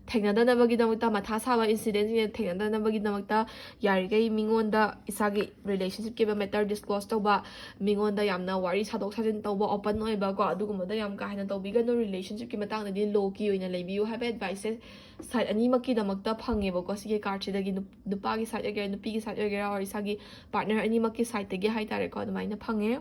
ꯊꯦꯡꯅꯗꯅꯕꯒꯤꯗꯃꯛꯇ, ꯃꯊꯥ ꯁꯥꯕ incidentꯁꯤꯡꯁꯦ ꯊꯦꯡꯅꯗꯅꯕꯒꯤꯗꯃꯛꯇ ꯌꯥꯔꯤꯈꯩ ꯃꯤꯉꯣꯟꯗ ꯏꯁꯥꯒꯤ relationshipꯀꯤ ꯑꯣꯏꯕ matter disclose ꯇꯧꯕ, ꯃꯤꯉꯣꯟꯗ ꯌꯥꯝꯅ ꯋꯥꯔꯤ ꯁꯥꯗꯣꯛ ꯁꯥꯖꯤꯟ ꯇꯧꯕ, open ꯑꯣꯏꯕꯀꯣ, ꯑꯗꯨꯒꯨꯝꯕꯗ ꯌꯥꯝ ꯀꯥ ꯍꯦꯟꯅ ꯇꯧꯕꯤꯒꯅꯨ꯫ Relationshipꯀꯤ ꯃꯇꯥꯡꯗꯗꯤ low key ꯑꯣꯏꯅ ꯂꯩꯕꯤꯌꯨ ꯍꯥꯏꯕ adviceꯁꯦ side ꯑꯅꯤꯃꯛꯀꯤꯗꯃꯛꯇ ꯐꯪꯉꯦꯕꯀꯣ꯫ ꯁꯤꯒꯤ cardꯁꯤꯗꯒꯤ ꯅꯨꯞ- ꯅꯨꯄꯥꯒꯤ side ꯑꯣꯏꯒꯦꯔꯥ, ꯅꯨꯄꯤꯒꯤ side ꯑꯣꯏꯒꯦꯔꯥ, or ꯏꯁꯥꯒꯤ partner ꯑꯅꯤꯃꯛꯀꯤ sideꯇꯒꯤ ꯍꯥꯏꯇꯥꯔꯦꯀꯣ, ꯑꯗꯨꯃꯥꯏꯅ ꯐꯪꯉꯦ꯫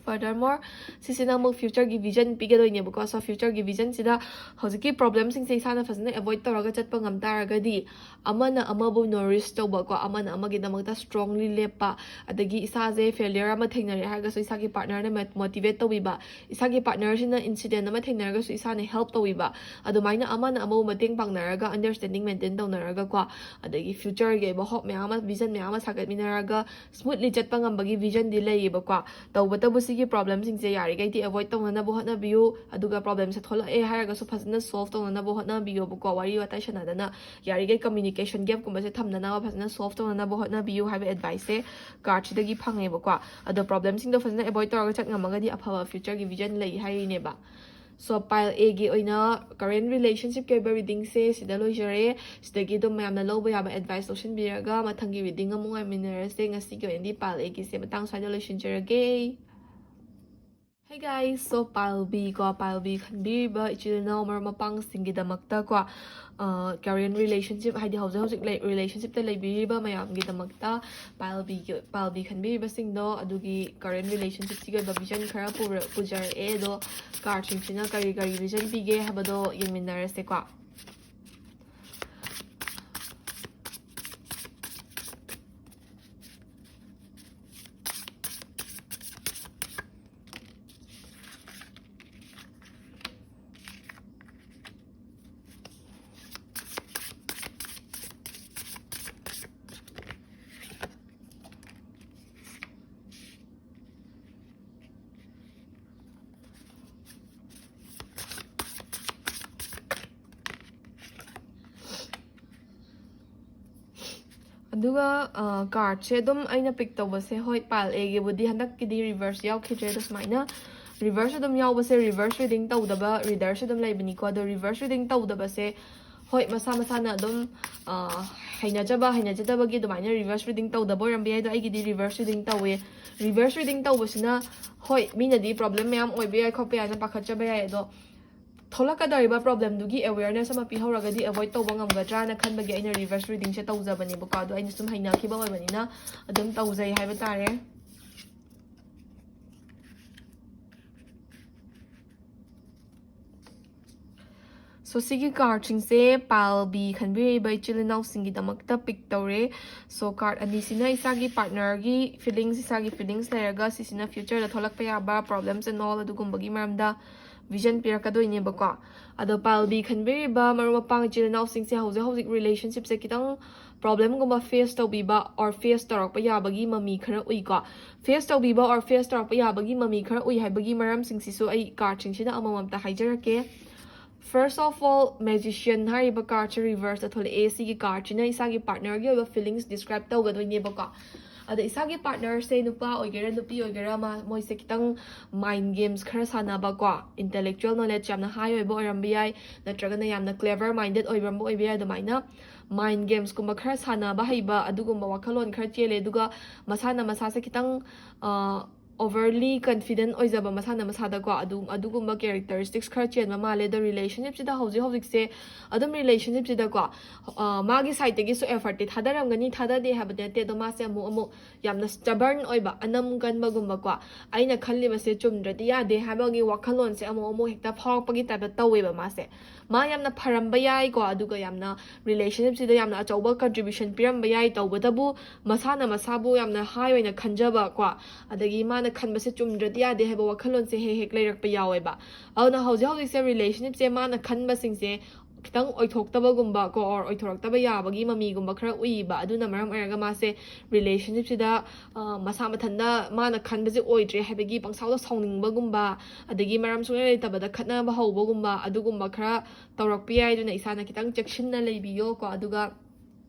Furthermore, ꯁꯤꯁꯤꯅ ꯑꯃꯨꯛ futureꯒꯤ vision ꯄꯤꯒꯗꯣꯏꯅꯦꯕꯀꯣ꯫ So futureꯒꯤ visionꯁꯤꯗ ꯍꯧꯖꯤꯛꯀꯤ problemꯁꯤꯡꯁꯦ ꯏꯁꯥꯅ ꯐꯖꯅ avoid ꯇꯧꯔꯒ ꯆꯠꯄ ꯉꯝ ꯇꯥꯔꯒꯗꯤ, ꯑꯃꯅ ꯑꯃꯕꯨ nourish ꯇꯧꯕꯀꯣ, ꯑꯃꯅ ꯑꯃꯒꯤꯗꯃꯛꯇ strongly ꯂꯦꯞꯄ, ꯑꯗꯒꯤ ꯏꯁꯥꯁꯦ failure ꯑꯃ ꯊꯦꯡꯅꯔꯦ ꯍꯥꯏꯔꯒꯁꯨ ꯏꯁꯥꯒꯤ partnerꯅ ꯃ- motivate ꯇꯧꯕꯤꯕ, ꯏꯁꯥꯒꯤ partnerꯁꯤꯅ incident ꯑꯃ ꯊꯦꯡꯅꯔꯒꯁꯨ ꯏꯁꯥꯅ help ꯇꯧꯕꯤꯕ, ꯑꯗꯨꯃꯥꯏꯅ ꯑꯃꯅ ꯑꯃꯕꯨ ꯃꯇꯦꯡ ꯄꯥꯡꯅꯔꯒ, understanding maintain ꯇꯧꯅꯔꯒꯀꯣ, ꯑꯗꯒꯤ futureꯒꯤ ꯑꯣꯏꯕ hope ꯃꯌꯥꯝ ꯑꯃ, vision ꯃꯌꯥꯝ ꯑꯃ ꯁꯥꯒꯠꯃꯤꯟꯅꯔꯒ smoothly ꯆꯠꯄ ꯉꯝꯕꯒꯤ visionꯗꯤ ꯂꯩꯌꯦꯕꯀꯣ꯫ ꯇꯧꯕꯇꯕꯨ ꯁꯤꯒꯤ problemꯁꯤꯡꯁꯦ ꯌꯥꯔꯤꯈꯩꯗꯤ avoid ꯇꯧꯅꯅꯕ ꯍꯣꯠꯅꯕꯤꯌꯨ, ꯑꯗꯨꯒ problemꯁꯦ ꯊꯣꯛꯂꯛꯑꯦ ꯍꯥꯏꯔꯒꯁꯨ ꯐꯖꯅ solve ꯇꯧꯅꯅꯕ ꯍꯣꯠꯅꯕꯤꯌꯣꯕꯀꯣ꯫ ꯋꯥꯔꯤ ꯋꯥꯇꯥꯏ ꯁꯥꯟꯅꯗꯅ ꯌꯥꯔꯤꯈꯩ communication gapꯀꯨꯝꯕꯁꯦ ꯊꯝꯅꯅꯕ, ꯐꯖꯅ solve ꯇꯧꯅꯅꯕ ꯍꯣꯠꯅꯕꯤꯌꯨ ꯍꯥꯏꯕ adviceꯁꯦ cardꯁꯤꯗꯒꯤ ꯐꯪꯉꯦꯕꯀꯣ꯫ ꯑꯗꯣ problemꯁꯤꯡꯗꯣ ꯐꯖꯅ avoid ꯇꯧꯔꯒ ꯆꯠ ꯉꯝꯃꯒꯗꯤ ꯑꯐꯕ futureꯒꯤ vision ꯂꯩ ꯍꯥꯏꯔꯤꯅꯦꯕ꯫ So pileAꯒꯤ ꯑꯣꯏꯅ current relationshipꯀꯤ ꯑꯣꯏꯕ readingꯁꯦ ꯁꯤꯗ ꯂꯣꯏꯖꯔꯦ꯫ ꯁꯤꯗꯒꯤ ꯑꯗꯨꯝ ꯃꯌꯥꯝꯅ ꯂꯧꯕ ꯌꯥꯕ advice ꯂꯧꯁꯤꯟꯕꯤꯔꯒ ꯃꯊꯪꯒꯤ reading ꯑꯃꯨꯛ ꯉꯥꯏꯃꯤꯟꯅꯔꯁꯦ꯫ ꯉꯁꯤꯒꯤ ꯑꯣꯏꯅꯗꯤ pileAꯒꯤꯁꯦ ꯃꯇꯥꯡ ꯁ꯭ꯋꯥꯏꯗ ꯂꯣꯏꯁꯤꯟꯖꯔꯒꯦ꯫ Hey guys, so pileB ꯀꯣ, pileB ꯈꯟꯕꯤꯔꯤꯕ ꯏꯆꯤꯜ ꯏꯅꯥꯎ ꯃꯔꯨꯞ ꯃꯄꯥꯡꯁꯤꯡꯒꯤꯗꯃꯛꯇ ꯀꯣ, ꯑ, current relationship, ꯍꯥꯏꯗꯤ ꯍꯧꯖꯤꯛ ꯍꯧꯖꯤꯛ ꯂꯩ- relationshipꯇ ꯂꯩꯕꯤꯔꯤꯕ ꯃꯌꯥꯝꯒꯤꯗꯃꯛꯇ pileBꯒꯤ, pileB ꯈꯟꯕꯤꯔꯤꯕꯁꯤꯡꯗꯣ ꯑꯗꯨꯒꯤ current relationshipꯁꯤꯒꯤ ꯑꯣꯏꯕ vision ꯈꯔ ꯄꯨꯔ- ꯄꯨꯖꯔꯛꯑꯦ꯫ ꯑꯗꯣ cardꯁꯤꯡꯁꯤꯅ ꯀꯔꯤ ꯀꯔꯤ vision ꯄꯤꯒꯦ ꯍꯥꯏꯕꯗꯣ ꯌꯦꯡꯃꯤꯟꯅꯔꯁꯦꯀꯣ꯫ ꯑꯗꯨꯒ ꯀꯥꯔꯠꯁꯦ ꯑꯗꯨꯝ ꯑꯩꯅ ꯄꯤꯛ ꯇꯧꯕꯁꯦ, ꯍꯣꯏ, ꯄꯥꯏꯜ ꯑꯦꯒꯤꯕꯨꯗꯤ ꯍꯟꯗꯛꯀꯤꯗꯤ ꯔꯤꯚꯔꯁ ꯌꯥꯎꯈꯤꯗ꯭ꯔꯦ꯫ ꯑꯗꯣ ꯁꯨꯃꯥꯏꯅ ꯔꯤꯚꯔꯁ ꯑꯗꯨꯝ ꯌꯥꯎꯕꯁꯦ, ꯔꯤꯚꯔꯁ ꯔꯤꯗꯤꯡ ꯇꯧꯗꯕ ꯔꯤꯗꯔꯁꯨ ꯑꯗꯨꯝ ꯂꯩꯕꯅꯤꯀꯣ꯫ ꯑꯗꯣ ꯔꯤꯚꯔꯁ ꯔꯤꯗꯤꯡ ꯇꯧꯗꯕꯁꯦ, ꯍꯣꯏ, ꯃꯁꯥ ꯃꯁꯥꯅ ꯑꯗꯨꯝ ꯍꯩꯅꯖꯕ ꯍꯩꯅꯖꯗꯕꯒꯤ ꯑꯗꯨꯃꯥꯏꯅ ꯔꯤꯚꯔꯁ ꯔꯤꯗꯤꯡ ꯇꯧꯗꯕ ꯑꯣꯏꯔꯝꯕ ꯌꯥꯏ꯫ ꯑꯗꯣ ꯑꯩꯒꯤꯗꯤ ꯔꯤꯚꯔꯁ ꯔꯤꯗꯤꯡ ꯇꯧꯋꯦ꯫ ꯔꯤꯚꯔꯁ ꯔꯤꯗꯤꯡ ꯇꯧꯕꯁꯤꯅ, ꯍꯣꯏ, ꯃꯤꯅꯗꯤ ꯄ꯭ꯔꯣꯕ꯭ꯂꯦꯝ ꯃꯌꯥꯝ ꯑꯣꯏꯕ ꯌꯥꯏ, ꯈꯣꯠꯄ ꯌꯥꯏꯅ ꯄꯥꯈꯠꯆꯕ ꯌꯥꯏ꯫ ꯑꯗꯣ ꯊꯣꯛꯂꯛꯀꯗꯧꯔꯤꯕ ꯄ꯭ꯔꯣꯕ꯭ꯂꯦꯝꯗꯨꯒꯤ ꯑꯦꯋꯦꯌꯔꯅꯦꯁ ꯑꯃ ꯄꯤꯍꯧꯔꯒꯗꯤ ꯑꯦꯚꯣꯏꯗ ꯇꯧꯕ ꯉꯝꯒꯗ꯭ꯔꯥꯅ ꯈꯟꯕꯒꯤ ꯑꯩꯅ ꯔꯤꯚꯔꯁ ꯔꯤꯗꯤꯡꯁꯦ ꯇꯧꯖꯕꯅꯦꯕꯀꯣ꯫ ꯑꯗꯣ ꯑꯩꯅ ꯁꯨꯝ ꯍꯩꯅꯈꯤꯕ ꯑꯣꯏꯕꯅꯤꯅ ꯑꯗꯨꯝ ꯇꯧꯖꯩ ꯍꯥꯏꯕ ꯇꯥꯔꯦ꯫ ꯁꯣ ꯁꯤꯒꯤ ꯀꯥꯔꯠꯁꯤꯡꯁꯦ ꯄꯥꯏꯜ ꯕꯤ ꯈꯟꯕꯤꯔꯤꯕ ꯏꯆꯤꯜ ꯏꯅꯥꯎꯁꯤꯡꯒꯤꯗꯃꯛꯇ ꯄꯤꯛ ꯇꯧꯔꯦ꯫ ꯁꯣ ꯀꯥꯔꯠ ꯑꯅꯤꯁꯤꯅ ꯏꯁꯥꯒꯤ ꯄꯥꯔꯠꯅꯔꯒꯤ ꯐꯤꯂꯤꯡꯁ, ꯏꯁꯥꯒꯤ ꯐꯤꯂꯤꯡꯁ ꯂꯩꯔꯒ ꯁꯤꯁꯤꯅ ꯐ꯭ꯌꯨꯆꯔꯗ ꯊꯣꯛꯂꯛꯄ ꯌꯥꯕ problems and all ꯑꯗꯨꯒꯨꯝꯕꯒꯤ ꯃꯔꯝꯗ ꯚꯤꯖꯟ ꯄꯤꯔꯛꯀꯗꯣꯏꯅꯦꯕꯀꯣ꯫ ꯑꯗꯣ ꯄꯥꯏꯜ ꯕꯤ ꯈꯟꯕꯤꯔꯤꯕ ꯃꯔꯨꯞ ꯃꯄꯥꯡ ꯏꯆꯤꯜ ꯏꯅꯥꯎꯁꯤꯡꯁꯦ ꯍꯧꯖꯤꯛ ꯍꯧꯖꯤꯛ ꯔꯤꯂꯦꯁꯟꯁꯤꯞꯁꯦ ꯈꯤꯇꯪ ꯄ꯭ꯔꯣꯕ꯭ꯂꯦꯝꯒꯨꯝꯕ ꯐꯦꯁ ꯇꯧꯕꯤꯕ ꯑꯣꯔ ꯐꯦꯁ ꯇꯧꯔꯛꯄ ꯌꯥꯕꯒꯤ ꯃꯃꯤ ꯈꯔ ꯎꯏꯀꯣ꯫ ꯐꯦꯁ ꯇꯧꯕꯤꯕ ꯑꯣꯔ ꯐꯦꯁ ꯇꯧꯔꯛꯄ ꯌꯥꯕꯒꯤ ꯃꯃꯤ ꯈꯔ ꯎꯏ ꯍꯥꯏꯕꯒꯤ ꯃꯔꯝꯁꯤꯡꯁꯤꯁꯨ ꯑꯩ ꯀꯥꯔꯠꯁꯤꯡꯁꯤꯗ ꯑꯃꯃꯝꯇ ꯍꯥꯏꯖꯔꯛꯀꯦ꯫ First of all, Magician ꯍꯥꯏꯔꯤꯕ ꯀꯥꯔꯠꯁꯦ ꯔꯤꯚꯔꯁꯇ ꯊꯣꯛꯂꯛꯑꯦ꯫ ꯁꯤꯒꯤ ꯀꯥꯔꯠꯁꯤꯅ ꯏꯁꯥꯒꯤ ꯄꯥꯔꯠꯅꯔꯒꯤ ꯑꯣꯏꯕ ꯐꯤꯂꯤꯡꯁ ꯗꯤꯁꯀ꯭ꯔꯥꯏꯕ ꯇꯧꯒꯗꯣꯏꯅꯦꯕꯀꯣ꯫ ꯑꯗ ꯏꯁꯥꯒꯤ ꯄꯥꯔꯠꯅꯔꯁꯦ ꯅꯨꯄꯥ ꯑꯣꯏꯒꯦꯔꯥ ꯅꯨꯄꯤ ꯑꯣꯏꯒꯦꯔꯥ, ꯃꯥ ꯃꯣꯏꯁꯦ ꯈꯤꯇꯪ ꯃꯥꯏꯟ ꯒꯦꯝꯁ ꯈꯔ ꯁꯥꯟꯅꯕꯀꯣ, ꯏꯟꯇꯦꯂꯦꯛꯆꯨꯋꯦꯜ ꯅꯣꯂꯦꯖ ꯌꯥꯝꯅ ꯍꯥꯏ ꯑꯣꯏꯕ ꯑꯣꯏꯔꯝꯕ ꯌꯥꯏ, ꯅꯠꯇ꯭ꯔꯒꯅ ꯌꯥꯝꯅ ꯀ꯭ꯂꯦꯚꯔ ꯃꯥꯏꯟꯗꯦꯠ ꯑꯣꯏꯔꯝꯕ ꯑꯣꯏꯕ ꯌꯥꯏ꯫ ꯑꯗꯨꯃꯥꯏꯅ ꯃꯥꯏꯟ ꯒꯦꯝꯁꯀꯨꯝꯕ ꯈꯔ ꯁꯥꯟꯅꯕ ꯍꯩꯕ, ꯑꯗꯨꯒꯨꯝꯕ ꯋꯥꯈꯜꯂꯣꯟ ꯈꯔ ꯆꯦꯜꯂꯦ꯫ ꯑꯗꯨꯒ ꯃꯁꯥꯅ ꯃꯁꯥꯁꯦ ꯈꯤꯇꯪ ꯑꯣꯚꯔꯂꯤ ꯀꯟꯐꯤꯗꯦꯟ ꯑꯣꯏꯖꯕ ꯃꯁꯥꯅ ꯃꯁꯥꯗꯀꯣ, ꯑꯗꯨ ꯑꯗꯨꯒꯨꯝꯕ ꯀꯦꯔꯦꯛꯇꯔꯤꯁꯇꯤꯛꯁ ꯈꯔ ꯆꯦꯟꯕ ꯃꯥꯜꯂꯦ꯫ ꯑꯗꯣ ꯔꯤꯂꯦꯁꯟꯁꯤꯞꯁꯤꯗ ꯍꯧꯖꯤꯛ ꯍꯧꯖꯤꯛꯁꯦ ꯑꯗꯨꯝ ꯔꯤꯂꯦꯁꯟꯁꯤꯞꯁꯤꯗꯀꯣ, ꯑ, ꯃꯥꯒꯤ ꯁꯥꯏꯠꯇꯒꯤꯁꯨ ꯑꯦꯐꯔꯠꯇꯤ ꯊꯥꯗꯔꯝꯒꯅꯤ, ꯊꯥꯗꯗꯦ ꯍꯥꯏꯕꯗꯤ ꯅꯠꯇꯦ꯫ ꯑꯗꯣ ꯃꯥꯁꯦ ꯑꯃꯨꯛ ꯑꯃꯨꯛ ꯌꯥꯝꯅ ꯁ꯭ꯇꯕꯔꯟ ꯑꯣꯏꯕ, ꯑꯅꯝ ꯀꯟꯕꯒꯨꯝꯕꯀꯣ, ꯑꯩꯅ ꯈꯜꯂꯤꯕꯁꯦ ꯆꯨꯝꯗ꯭ꯔꯗꯤ ꯌꯥꯗꯦ ꯍꯥꯏꯕꯒꯤ ꯋꯥꯈꯜꯂꯣꯟꯁꯦ ꯑꯃꯨꯛ ꯑꯃꯨꯛ ꯍꯦꯛꯇ ꯐꯥꯎꯔꯛꯄꯒꯤ ꯇꯥꯏꯞꯇ ꯇꯧꯋꯦꯕ ꯃꯥꯁꯦ꯫ ꯃꯥ ꯌꯥꯝꯅ ꯐꯔꯝꯕ ꯌꯥꯏꯀꯣ, ꯑꯗꯨꯒ ꯌꯥꯝꯅ ꯔꯤꯂꯦꯁꯟꯁꯤꯞꯁꯤꯗ ꯌꯥꯝꯅ ꯑꯆꯧꯕ ꯀꯟꯇ꯭ꯔꯤꯕ꯭ꯌꯨꯁꯟ ꯄꯤꯔꯝꯕ ꯌꯥꯏ꯫ ꯇꯧꯕꯇꯕꯨ ꯃꯁꯥꯅ ꯃꯁꯥꯕꯨ ꯌꯥꯝꯅ ꯍꯥꯏ ꯑꯣꯏꯅ ꯈꯟꯖꯕ ꯀꯣ, ꯑꯗꯒꯤ ꯃꯥꯅ ꯈꯟꯕꯁꯦ ꯆꯨꯝꯗ꯭ꯔꯗꯤ ꯌꯥꯗꯦ ꯍꯥꯏꯕ ꯋꯥꯈꯜꯂꯣꯟꯁꯦ ꯍꯦꯛ ꯍꯦꯛ ꯂꯩꯔꯛꯄ ꯌꯥꯎꯋꯦꯕ꯫ ꯑꯗꯨꯅ ꯍꯧꯖꯤꯛ ꯍꯧꯖꯤꯛꯁꯦ ꯔꯤꯂꯦꯁꯟꯁꯤꯞꯁꯦ ꯃꯥꯅ ꯈꯟꯕꯁꯤꯡꯁꯦ ꯈꯤꯇꯪ ꯑꯣꯏꯊꯣꯛꯇꯕꯒꯨꯝꯕ ꯀꯣ, ꯑꯣꯔ ꯑꯣꯏꯊꯣꯔꯛꯇꯕ ꯌꯥꯕꯒꯤ ꯃꯃꯤꯒꯨꯝꯕ ꯈꯔ ꯎꯏꯕ꯫ ꯑꯗꯨꯅ ꯃꯔꯝ ꯑꯣꯏꯔꯒ ꯃꯥꯁꯦ ꯔꯤꯂꯦꯁꯟꯁꯤꯞꯁꯤꯗ, ꯑ, ꯃꯁꯥ ꯃꯊꯟꯇ ꯃꯥꯅ ꯈꯟꯕꯁꯦ ꯑꯣꯏꯗ꯭ꯔꯦ ꯍꯥꯏꯕꯒꯤ ꯄꯪꯁꯥꯎꯗ ꯁꯥꯎꯅꯤꯡꯕꯒꯨꯝꯕ, ꯑꯗꯒꯤ ꯃꯔꯝ ꯁꯨꯡꯂꯩ ꯂꯩꯇꯕꯗ ꯈꯠꯅꯕ ꯍꯧꯕꯒꯨꯝꯕ, ꯑꯗꯨꯒꯨꯝꯕ ꯈꯔ ꯇꯧꯔꯛꯄ ꯌꯥꯏ꯫ ꯑꯗꯨꯅ ꯏꯁꯥꯅ ꯈꯤꯇꯪ ꯆꯦꯛꯁꯤꯟꯅ ꯂꯩꯕꯤꯌꯣ ꯀꯣ꯫ ꯑꯗꯨꯒ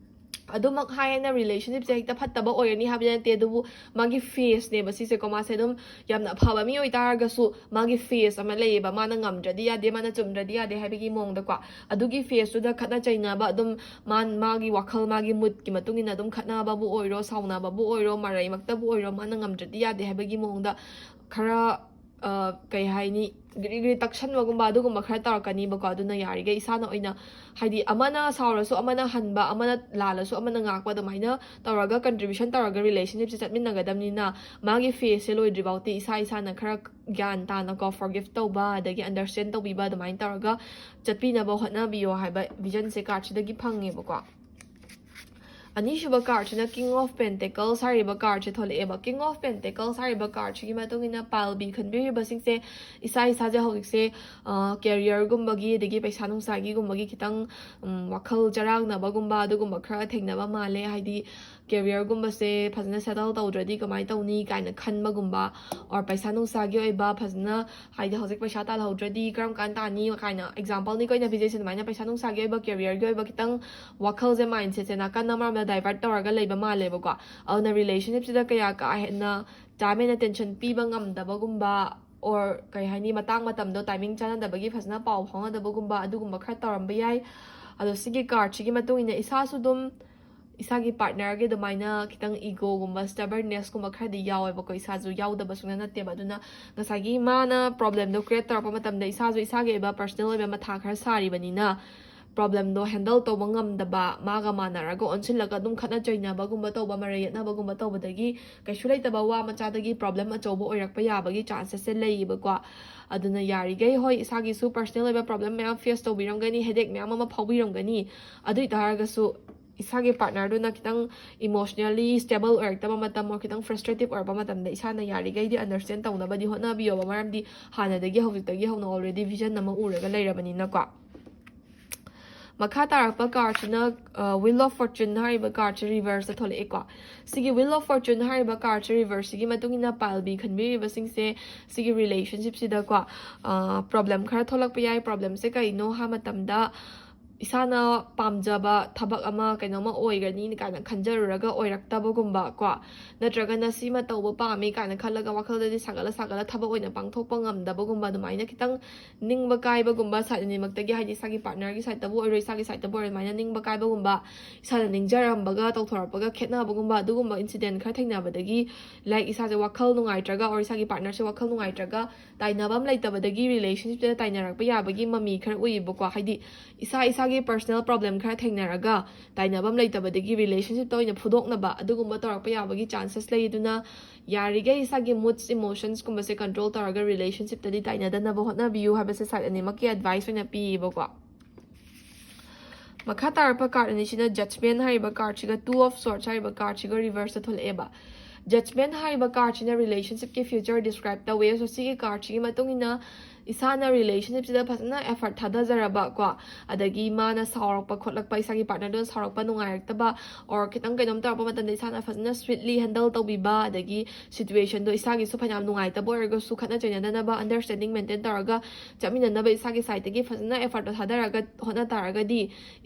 ꯑꯗꯨꯃꯛ ꯍꯥꯏꯌꯦꯅ relationship ꯁꯦ ꯍꯦꯛꯇ ꯐꯠꯇꯕ ꯑꯣꯏꯔꯅꯤ ꯍꯥꯏꯕꯗꯤ ꯅꯠꯇꯦ, ꯑꯗꯨꯕꯨ ꯃꯥꯒꯤ phase ꯅꯦꯕ ꯁꯤꯁꯦꯀꯣ꯫ ꯃꯥꯁꯦ ꯑꯗꯨꯝ ꯌꯥꯝꯅ ꯑꯐꯕ ꯃꯤ ꯑꯣꯏꯇꯥꯔꯒꯁꯨ ꯃꯥꯒꯤ phase ꯑꯃ ꯂꯩꯌꯦꯕ, ꯃꯥꯅ ꯉꯝꯗ꯭ꯔꯗꯤ ꯌꯥꯗꯦ, ꯃꯥꯅ ꯆꯨꯝꯗ꯭ꯔꯗꯤ ꯌꯥꯗꯦ ꯍꯥꯏꯕꯒꯤ ꯃꯑꯣꯡꯗꯀꯣ꯫ ꯑꯗꯨꯒꯤ phase ꯇꯨꯗ ꯈꯠꯅ ꯆꯩꯅꯕ ꯑꯗꯨꯝ ꯃꯥ-, ꯃꯥꯒꯤ ꯋꯥꯈꯜ, ꯃꯥꯒꯤ mood ꯀꯤ ꯃꯇꯨꯡ ꯏꯟꯅ ꯑꯗꯨꯝ ꯈꯠꯅꯕꯕꯨ ꯑꯣꯏꯔꯣ, ꯁꯥꯎꯅꯕꯕꯨ ꯑꯣꯏꯔꯣ, ꯃꯔꯩꯃꯛꯇꯕꯨ ꯑꯣꯏꯔꯣ, ꯃꯥꯅ ꯉꯝꯗ꯭ꯔꯗꯤ ꯌꯥꯗꯦ ꯍꯥꯏꯕꯒꯤ ꯃꯑꯣꯡꯗ ꯈꯔ, ꯑ, ꯀꯩ ꯍꯥꯏꯅꯤ, ꯒ꯭ꯔꯤ ꯒ꯭ꯔꯤ ꯇꯛꯁꯟꯕꯒꯨꯝꯕ ꯑꯗꯨꯒꯨꯝꯕ ꯈꯔ ꯇꯧꯔꯛꯀꯅꯤꯕꯀꯣ꯫ ꯑꯗꯨꯅ ꯌꯥꯔꯤꯈꯩ ꯏꯁꯥꯅ ꯑꯣꯏꯅ, ꯍꯥꯏꯗꯤ ꯑꯃꯅ ꯁꯥꯎꯔꯁꯨ ꯑꯃꯅ ꯍꯟꯕ, ꯑꯃꯅ ꯂꯥꯜꯂꯁꯨ ꯑꯃꯅ ꯉꯥꯛꯄ, ꯑꯗꯨꯃꯥꯏꯅ ꯇꯧꯔꯒ contribution ꯇꯧꯔꯒ relationship ꯁꯦ ꯆꯠꯃꯤꯟꯅꯒꯗꯕꯅꯤꯅ ꯃꯥꯒꯤ phase ꯁꯦ ꯂꯣꯏꯗ꯭ꯔꯤ ꯐꯥꯎꯗꯤ ꯏꯁꯥ ꯏꯁꯥꯅ ꯈꯔ ꯒ꯭ꯌꯥꯟ ꯇꯥꯅꯀꯣ forgive ꯇꯧꯕ ꯑꯗꯒꯤ understand ꯇꯧꯕꯤꯕ ꯑꯗꯨꯃꯥꯏꯅ ꯇꯧꯔꯒ ꯆꯠꯄꯤꯅꯕ ꯍꯣꯠꯅꯕꯤꯌꯣ ꯍꯥꯏꯕ vision ꯁꯦ card ꯁꯤꯗꯒꯤ ꯐꯪꯉꯦꯕꯀꯣ꯫ ꯑꯅꯤꯁꯨꯕ card ꯁꯤꯅ King of Pentacles ꯍꯥꯏꯔꯤꯕ card say ꯊꯣꯛꯂꯛꯑꯦꯕ꯫ King of Pentacles ꯍꯥꯏꯔꯤꯕ card ꯁꯤꯒꯤ ꯃꯇꯨꯡ ꯏꯟꯅ pile B ꯈꯟꯕꯤꯔꯤꯕꯁꯤꯡꯁꯦ ꯏꯁꯥ ꯏꯁꯥꯁꯦ ꯍꯧꯖꯤꯛꯁꯦ, ꯑ, career ꯒꯨꯝꯕꯒꯤ ꯑꯗꯒꯤ ꯄꯩꯁꯥ ꯅꯨꯡꯁꯥꯒꯤꯒꯨꯝꯕꯒꯤ ꯈꯤꯇꯪ, ꯎꯝ, ꯋꯥꯈꯜ ꯆꯔꯥꯡꯅꯕꯒꯨꯝꯕ ꯑꯗꯨꯒꯨꯝꯕ ꯈꯔ ꯊꯦꯡꯅꯕ ꯃꯥꯜꯂꯦ꯫ ꯍꯥꯏꯗꯤ career ꯒꯨꯝꯕꯁꯦ ꯐꯖꯅ settle ꯇꯧꯗ꯭ꯔꯗꯤ ꯀꯃꯥꯏꯅ ꯇꯧꯅꯤ ꯀꯥꯏꯅ ꯈꯟꯕꯒꯨꯝꯕ, or ꯄꯩꯁꯥ ꯅꯨꯡꯁꯥꯒꯤ ꯑꯣꯏꯕ ꯐꯖꯅ, ꯍꯥꯏꯗꯤ ꯍꯧꯖꯤꯛ ꯄꯩꯁꯥ ꯇꯥꯜꯍꯧꯗ꯭ꯔꯗꯤ ꯀꯔꯝ ꯀꯥꯟ ꯇꯥꯅꯤ ꯀꯥꯏꯅ example ꯅꯤꯀꯣ ꯑꯩꯅ ꯄꯤꯖꯩꯁꯦ꯫ ꯑꯗꯨꯃꯥꯏꯅ ꯄꯩꯁꯥ ꯅꯨꯡꯁꯥꯒꯤ ꯑꯣꯏꯕ, career ꯒꯤ ꯑꯣꯏꯕ ꯈꯤꯇꯪ ꯋꯥꯈꯜꯁꯦ, mindset ꯁꯦ ꯅꯥꯀꯟ ꯑꯃꯔꯣꯝꯗ divert ꯇꯧꯔꯒ ꯂꯩꯕ ꯃꯥꯜꯂꯦꯕꯀꯣ꯫ ꯑꯗꯨꯅ relationship ꯁꯤꯗ ꯀꯌꯥ ꯀꯥ ꯍꯦꯟꯅ time and attention ꯄꯤꯕ ꯉꯝꯗꯕꯒꯨꯝꯕ, or ꯀꯩ ꯍꯥꯏꯅꯤ, ꯃꯇꯥꯡ ꯃꯇꯝꯗꯣ timing ꯆꯥꯟꯅꯗꯕꯒꯤ ꯐꯖꯅ ꯄꯥꯎ ꯐꯥꯎꯅꯗꯕꯒꯨꯝꯕ, ꯑꯗꯨꯒꯨꯝꯕ ꯈꯔ ꯇꯧꯔꯝꯕ ꯌꯥꯏ꯫ ꯑꯗꯣ ꯁꯤꯒꯤ card ꯁꯤꯒꯤ ꯃꯇꯨꯡ ꯏꯟꯅ ꯏꯁꯥꯁꯨ ꯑꯗꯨꯝ ꯏꯁꯥꯒꯤ partner ꯒꯤ ꯑꯗꯨꯃꯥꯏꯅ ꯈꯤꯇꯪ ego ꯒꯨꯝꯕ, stubbornness ꯀꯨꯝꯕ ꯈꯔꯗꯤ ꯌꯥꯎꯋꯦꯕꯀꯣ꯫ ꯏꯁꯥꯁꯨ ꯌꯥꯎꯗꯕ ꯁꯨꯡꯌꯥ ꯅꯠꯇꯦꯕ꯫ ꯑꯗꯨꯅ ꯉꯁꯥꯏꯒꯤ ꯃꯥꯅ problem ꯗꯣ create ꯇꯧꯔꯛꯄ ꯃꯇꯝꯗ ꯏꯁꯥꯁꯨ ꯏꯁꯥꯒꯤ ꯑꯣꯏꯕ personal ꯑꯣꯏꯕ ꯃꯊꯥ ꯈꯔ ꯁꯥꯔꯤꯕꯅꯤꯅ problem ꯗꯣ handle ꯇꯧꯕ ꯉꯝꯗꯕ, ꯃꯥꯒ ꯃꯥꯟꯅꯔꯒ ꯑꯣꯟꯁꯤꯜꯂꯒ ꯑꯗꯨꯝ ꯈꯠꯅ ꯆꯩꯅꯕꯒꯨꯝꯕ ꯇꯧꯕ, ꯃꯔꯩ ꯌꯦꯠꯅꯕꯒꯨꯝꯕ ꯇꯧꯕꯗꯒꯤ ꯀꯩꯁꯨ ꯂꯩꯇꯕ ꯋꯥ ꯃꯆꯥꯗꯒꯤ problem ꯑꯆꯧꯕ ꯑꯣꯏꯔꯛꯄ ꯌꯥꯕꯒꯤ chances ꯁꯦ ꯂꯩꯌꯦꯕꯀꯣ꯫ ꯑꯗꯨꯅ ꯌꯥꯔꯤꯈꯩ, ꯍꯣꯏ, ꯏꯁꯥꯒꯤꯁꯨ personal ꯑꯣꯏꯕ problem ꯃꯌꯥꯝ face ꯇꯧꯕꯤꯔꯝꯒꯅꯤ, headache ꯃꯌꯥꯝ ꯑꯃ ꯐꯥꯎꯕꯤꯔꯝꯒꯅꯤ꯫ ꯑꯗꯨ ꯑꯣꯏꯇꯥꯔꯒꯁꯨ ꯏꯁꯥꯒꯤ partner ꯗꯨꯅ ꯈꯤꯇꯪ emotionally stable ꯑꯣꯏꯔꯛꯇꯕ ꯃꯇꯝ, or ꯈꯤꯇꯪ frustrative ꯑꯣꯏꯔꯛꯄ ꯃꯇꯝꯗ ꯏꯁꯥꯅ ꯌꯥꯔꯤꯈꯩꯗꯤ understand ꯇꯧꯅꯕꯗꯤ ꯍꯣꯠꯅꯕꯤꯌꯣꯕ꯫ ꯃꯔꯝꯗꯤ ꯍꯥꯟꯅꯗꯒꯤ ꯍꯧꯖꯤꯛꯇꯒꯤ ꯍꯧꯅ already vision ꯑꯃ ꯎꯔꯒ ꯂꯩꯔꯕꯅꯤꯅꯀꯣ꯫ ꯃꯈꯥ ꯇꯥꯔꯛꯄ card ꯁꯤꯅ, ꯑ, Wheel of Fortune ꯍꯥꯏꯔꯤꯕ card ꯁꯦ reverse ꯇ ꯊꯣꯛꯂꯛꯑꯦꯀꯣ꯫ ꯁꯤꯒꯤ Wheel of Fortune ꯍꯥꯏꯔꯤꯕ card ꯁꯦ reverse ꯁꯤꯒꯤ ꯃꯇꯨꯡ ꯏꯟꯅ pile B ꯈꯟꯕꯤꯔꯤꯕꯁꯤꯡꯁꯦ ꯁꯤꯒꯤ relationship ꯁꯤꯗꯀꯣ, ꯑ, problem ꯈꯔ ꯊꯣꯛꯂꯛꯄ ꯌꯥꯏ꯫ Problem ꯁꯦ ꯀꯩꯅꯣ ꯍꯥꯏ ꯃꯇꯝꯗ, ꯏꯁꯥꯅ ꯄꯥꯝꯖꯕ ꯊꯕꯛ ꯑꯃ ꯀꯩꯅꯣꯝꯃ ꯑꯣꯏꯒꯅꯤ ꯀꯥꯏꯅ ꯈꯟꯖꯔꯨꯔꯒ ꯑꯣꯏꯔꯛꯇꯕꯒꯨꯝꯕ ꯀꯣ, ꯅꯠꯇ꯭ꯔꯒꯅ ꯁꯤꯃ ꯇꯧꯕ ꯄꯥꯝꯃꯤ ꯀꯥꯏꯅ ꯈꯜꯂꯒ ꯋꯥꯈꯜꯗꯗꯤ ꯁꯥꯒꯠꯂ ꯁꯥꯒꯠꯂ ꯊꯕꯛ ꯑꯣꯏꯅ ꯄꯥꯡꯊꯣꯛꯄ ꯉꯝꯗꯕꯒꯨꯝꯕ, ꯑꯗꯨꯃꯥꯏꯅ ꯈꯤꯇꯪ ꯅꯤꯡꯕ ꯀꯥꯏꯕꯒꯨꯝꯕ, ꯁꯥꯏꯠ ꯑꯅꯤꯃꯛꯇꯒꯤ, ꯍꯥꯏꯗꯤ ꯏꯁꯥꯒꯤ ꯄꯥꯔꯠꯅꯔꯒꯤ ꯁꯥꯏꯠꯇꯕꯨ ꯑꯣꯏꯔꯣ, ꯏꯁꯥꯒꯤ ꯁꯥꯏꯠꯇꯕꯨ ꯑꯣꯏꯔꯣ, ꯑꯗꯨꯃꯥꯏꯅ ꯅꯤꯡꯕ ꯀꯥꯏꯕꯒꯨꯝꯕ, ꯏꯁꯥꯅ ꯅꯤꯡꯖꯔꯝꯕꯒ ꯇꯧꯊꯣꯔꯛꯄꯒ ꯈꯦꯠꯅꯕꯒꯨꯝꯕ, ꯑꯗꯨꯒꯨꯝꯕ ꯏꯟꯁꯤꯗꯦꯟ ꯈꯔ ꯊꯦꯡꯅꯕꯗꯒꯤ, ꯂꯥꯏꯛ ꯏꯁꯥꯁꯦ ꯋꯥꯈꯜ ꯅꯨꯡꯉꯥꯏꯇ꯭ꯔꯒ ꯑꯣꯔ ꯏꯁꯥꯒꯤ ꯄꯥꯔꯠꯅꯔꯁꯦ ꯋꯥꯈꯜ ꯅꯨꯡꯉꯥꯏꯇ꯭ꯔꯒ ꯇꯥꯏꯅꯕ ꯑꯃ ꯂꯩꯇꯕꯗꯒꯤ ꯔꯤꯂꯦꯁꯟꯁꯤꯞꯇ ꯇꯥꯏꯅꯔꯛꯄ ꯌꯥꯕꯒꯤ ꯃꯃꯤ ꯈꯔ ꯎꯏꯌꯦꯕꯀꯣ꯫ ꯍꯥꯏꯗꯤ ꯏꯁꯥ ꯏꯁꯥꯒꯤ ꯄꯔꯁꯣꯅꯦꯜ ꯄ꯭ꯔꯣꯕ꯭ꯂꯦꯝ ꯈꯔ ꯊꯦꯡꯅꯔꯒ ꯇꯥꯏꯅꯕ ꯑꯃ ꯂꯩꯇꯕꯗꯒꯤ ꯔꯤꯂꯦꯁꯟꯁꯤꯞꯇ ꯑꯣꯏꯅ ꯐꯨꯗꯣꯛꯅꯕ ꯑꯗꯨꯒꯨꯝꯕ ꯇꯧꯔꯛꯄ ꯌꯥꯕꯒꯤ ꯆꯥꯟꯁꯦꯁ ꯂꯩ꯫ ꯑꯗꯨꯅ ꯌꯥꯔꯤꯈꯩ ꯏꯁꯥꯒꯤ ꯃꯨꯗꯁ, ꯏꯃꯣꯁꯟꯁꯀꯨꯝꯕꯁꯦ ꯀꯟꯇ꯭ꯔꯣꯜ ꯇꯧꯔꯒ ꯔꯤꯂꯦꯁꯟꯁꯤꯞꯇꯗꯤ ꯇꯥꯏꯅꯗꯅꯕ ꯍꯣꯠꯅꯕꯤꯌꯨ ꯍꯥꯏꯕꯁꯦ ꯁꯥꯏꯠ ꯑꯅꯤꯃꯛꯀꯤ ꯑꯦꯗꯚꯥꯏꯁ ꯑꯣꯏꯅ ꯄꯤꯌꯦꯕꯀꯣ꯫ ꯃꯈꯥ ꯇꯥꯔꯛꯄ ꯀꯥꯔꯠ ꯑꯅꯤꯁꯤꯅ ꯖꯖꯃꯦꯟ ꯍꯥꯏꯔꯤꯕ ꯀꯥꯔꯠꯁꯤꯒ ꯇꯨ ꯑꯣꯐ ꯁꯣꯔꯠꯁ ꯍꯥꯏꯔꯤꯕ ꯀꯥꯔꯠꯁꯤꯒ ꯔꯤꯚꯔꯁꯇ ꯊꯣꯛꯂꯛꯑꯦꯕ꯫ ꯖꯖꯃꯦꯟ ꯍꯥꯏꯔꯤꯕ ꯀꯥꯔꯠꯁꯤꯅ ꯔꯤꯂꯦꯁꯟꯁꯤꯞꯀꯤ ꯐ꯭ꯌꯨꯆꯔ ꯗꯤꯁꯀ꯭ꯔꯥꯏꯕ ꯇꯧꯋꯦ꯫ ꯁꯣ ꯁꯤꯒꯤ ꯀꯥꯔꯠꯁꯤꯒꯤ ꯃꯇꯨꯡ ꯏꯟꯅ ꯏꯁꯥꯅ ꯔꯤꯂꯦꯁꯟꯁꯤꯞꯁꯤꯗ ꯐꯖꯅ ꯑꯦꯐꯔꯠ ꯊꯥꯗꯖꯔꯕ ꯀꯣ, ꯑꯗꯒꯤ ꯃꯥꯅ ꯁꯥꯎꯔꯛꯄ ꯈꯣꯠꯂꯛꯄ, ꯏꯁꯥꯒꯤ ꯄꯥꯔꯠꯅꯔꯗꯨꯅ ꯁꯥꯎꯔꯛꯄ ꯅꯨꯡꯉꯥꯏꯔꯛꯇꯕ ꯑꯣꯔ ꯈꯤꯇꯪ ꯀꯩꯅꯣꯝ ꯇꯧꯔꯛꯄ ꯃꯇꯝꯗ ꯏꯁꯥꯅ ꯐꯖꯅ ꯁ꯭ꯋꯤꯠꯂꯤ ꯍꯦꯟꯗꯜ ꯇꯧꯕꯤꯕ, ꯑꯗꯒꯤ ꯁꯤꯆꯨꯋꯦꯁꯟꯗꯣ ꯏꯁꯥꯒꯤꯁꯨ ꯐꯅꯌꯥꯝ ꯅꯨꯡꯉꯥꯏꯇꯕ ꯑꯣꯏꯔꯒꯁꯨ ꯈꯠꯅ ꯆꯩꯅꯗꯅꯕ ꯑꯟꯗꯔꯁ꯭ꯇꯦꯟꯗꯤꯡ ꯃꯦꯟꯇꯦꯟ ꯇꯧꯔꯒ ꯆꯠꯃꯤꯟꯅꯅꯕ ꯏꯁꯥꯒꯤ ꯁꯥꯏꯠꯇꯒꯤ ꯐꯖꯅ ꯑꯦꯐꯔꯠꯇꯣ ꯊꯥꯗꯔꯒ ꯍꯣꯠꯅ ꯇꯥꯔꯒꯗꯤ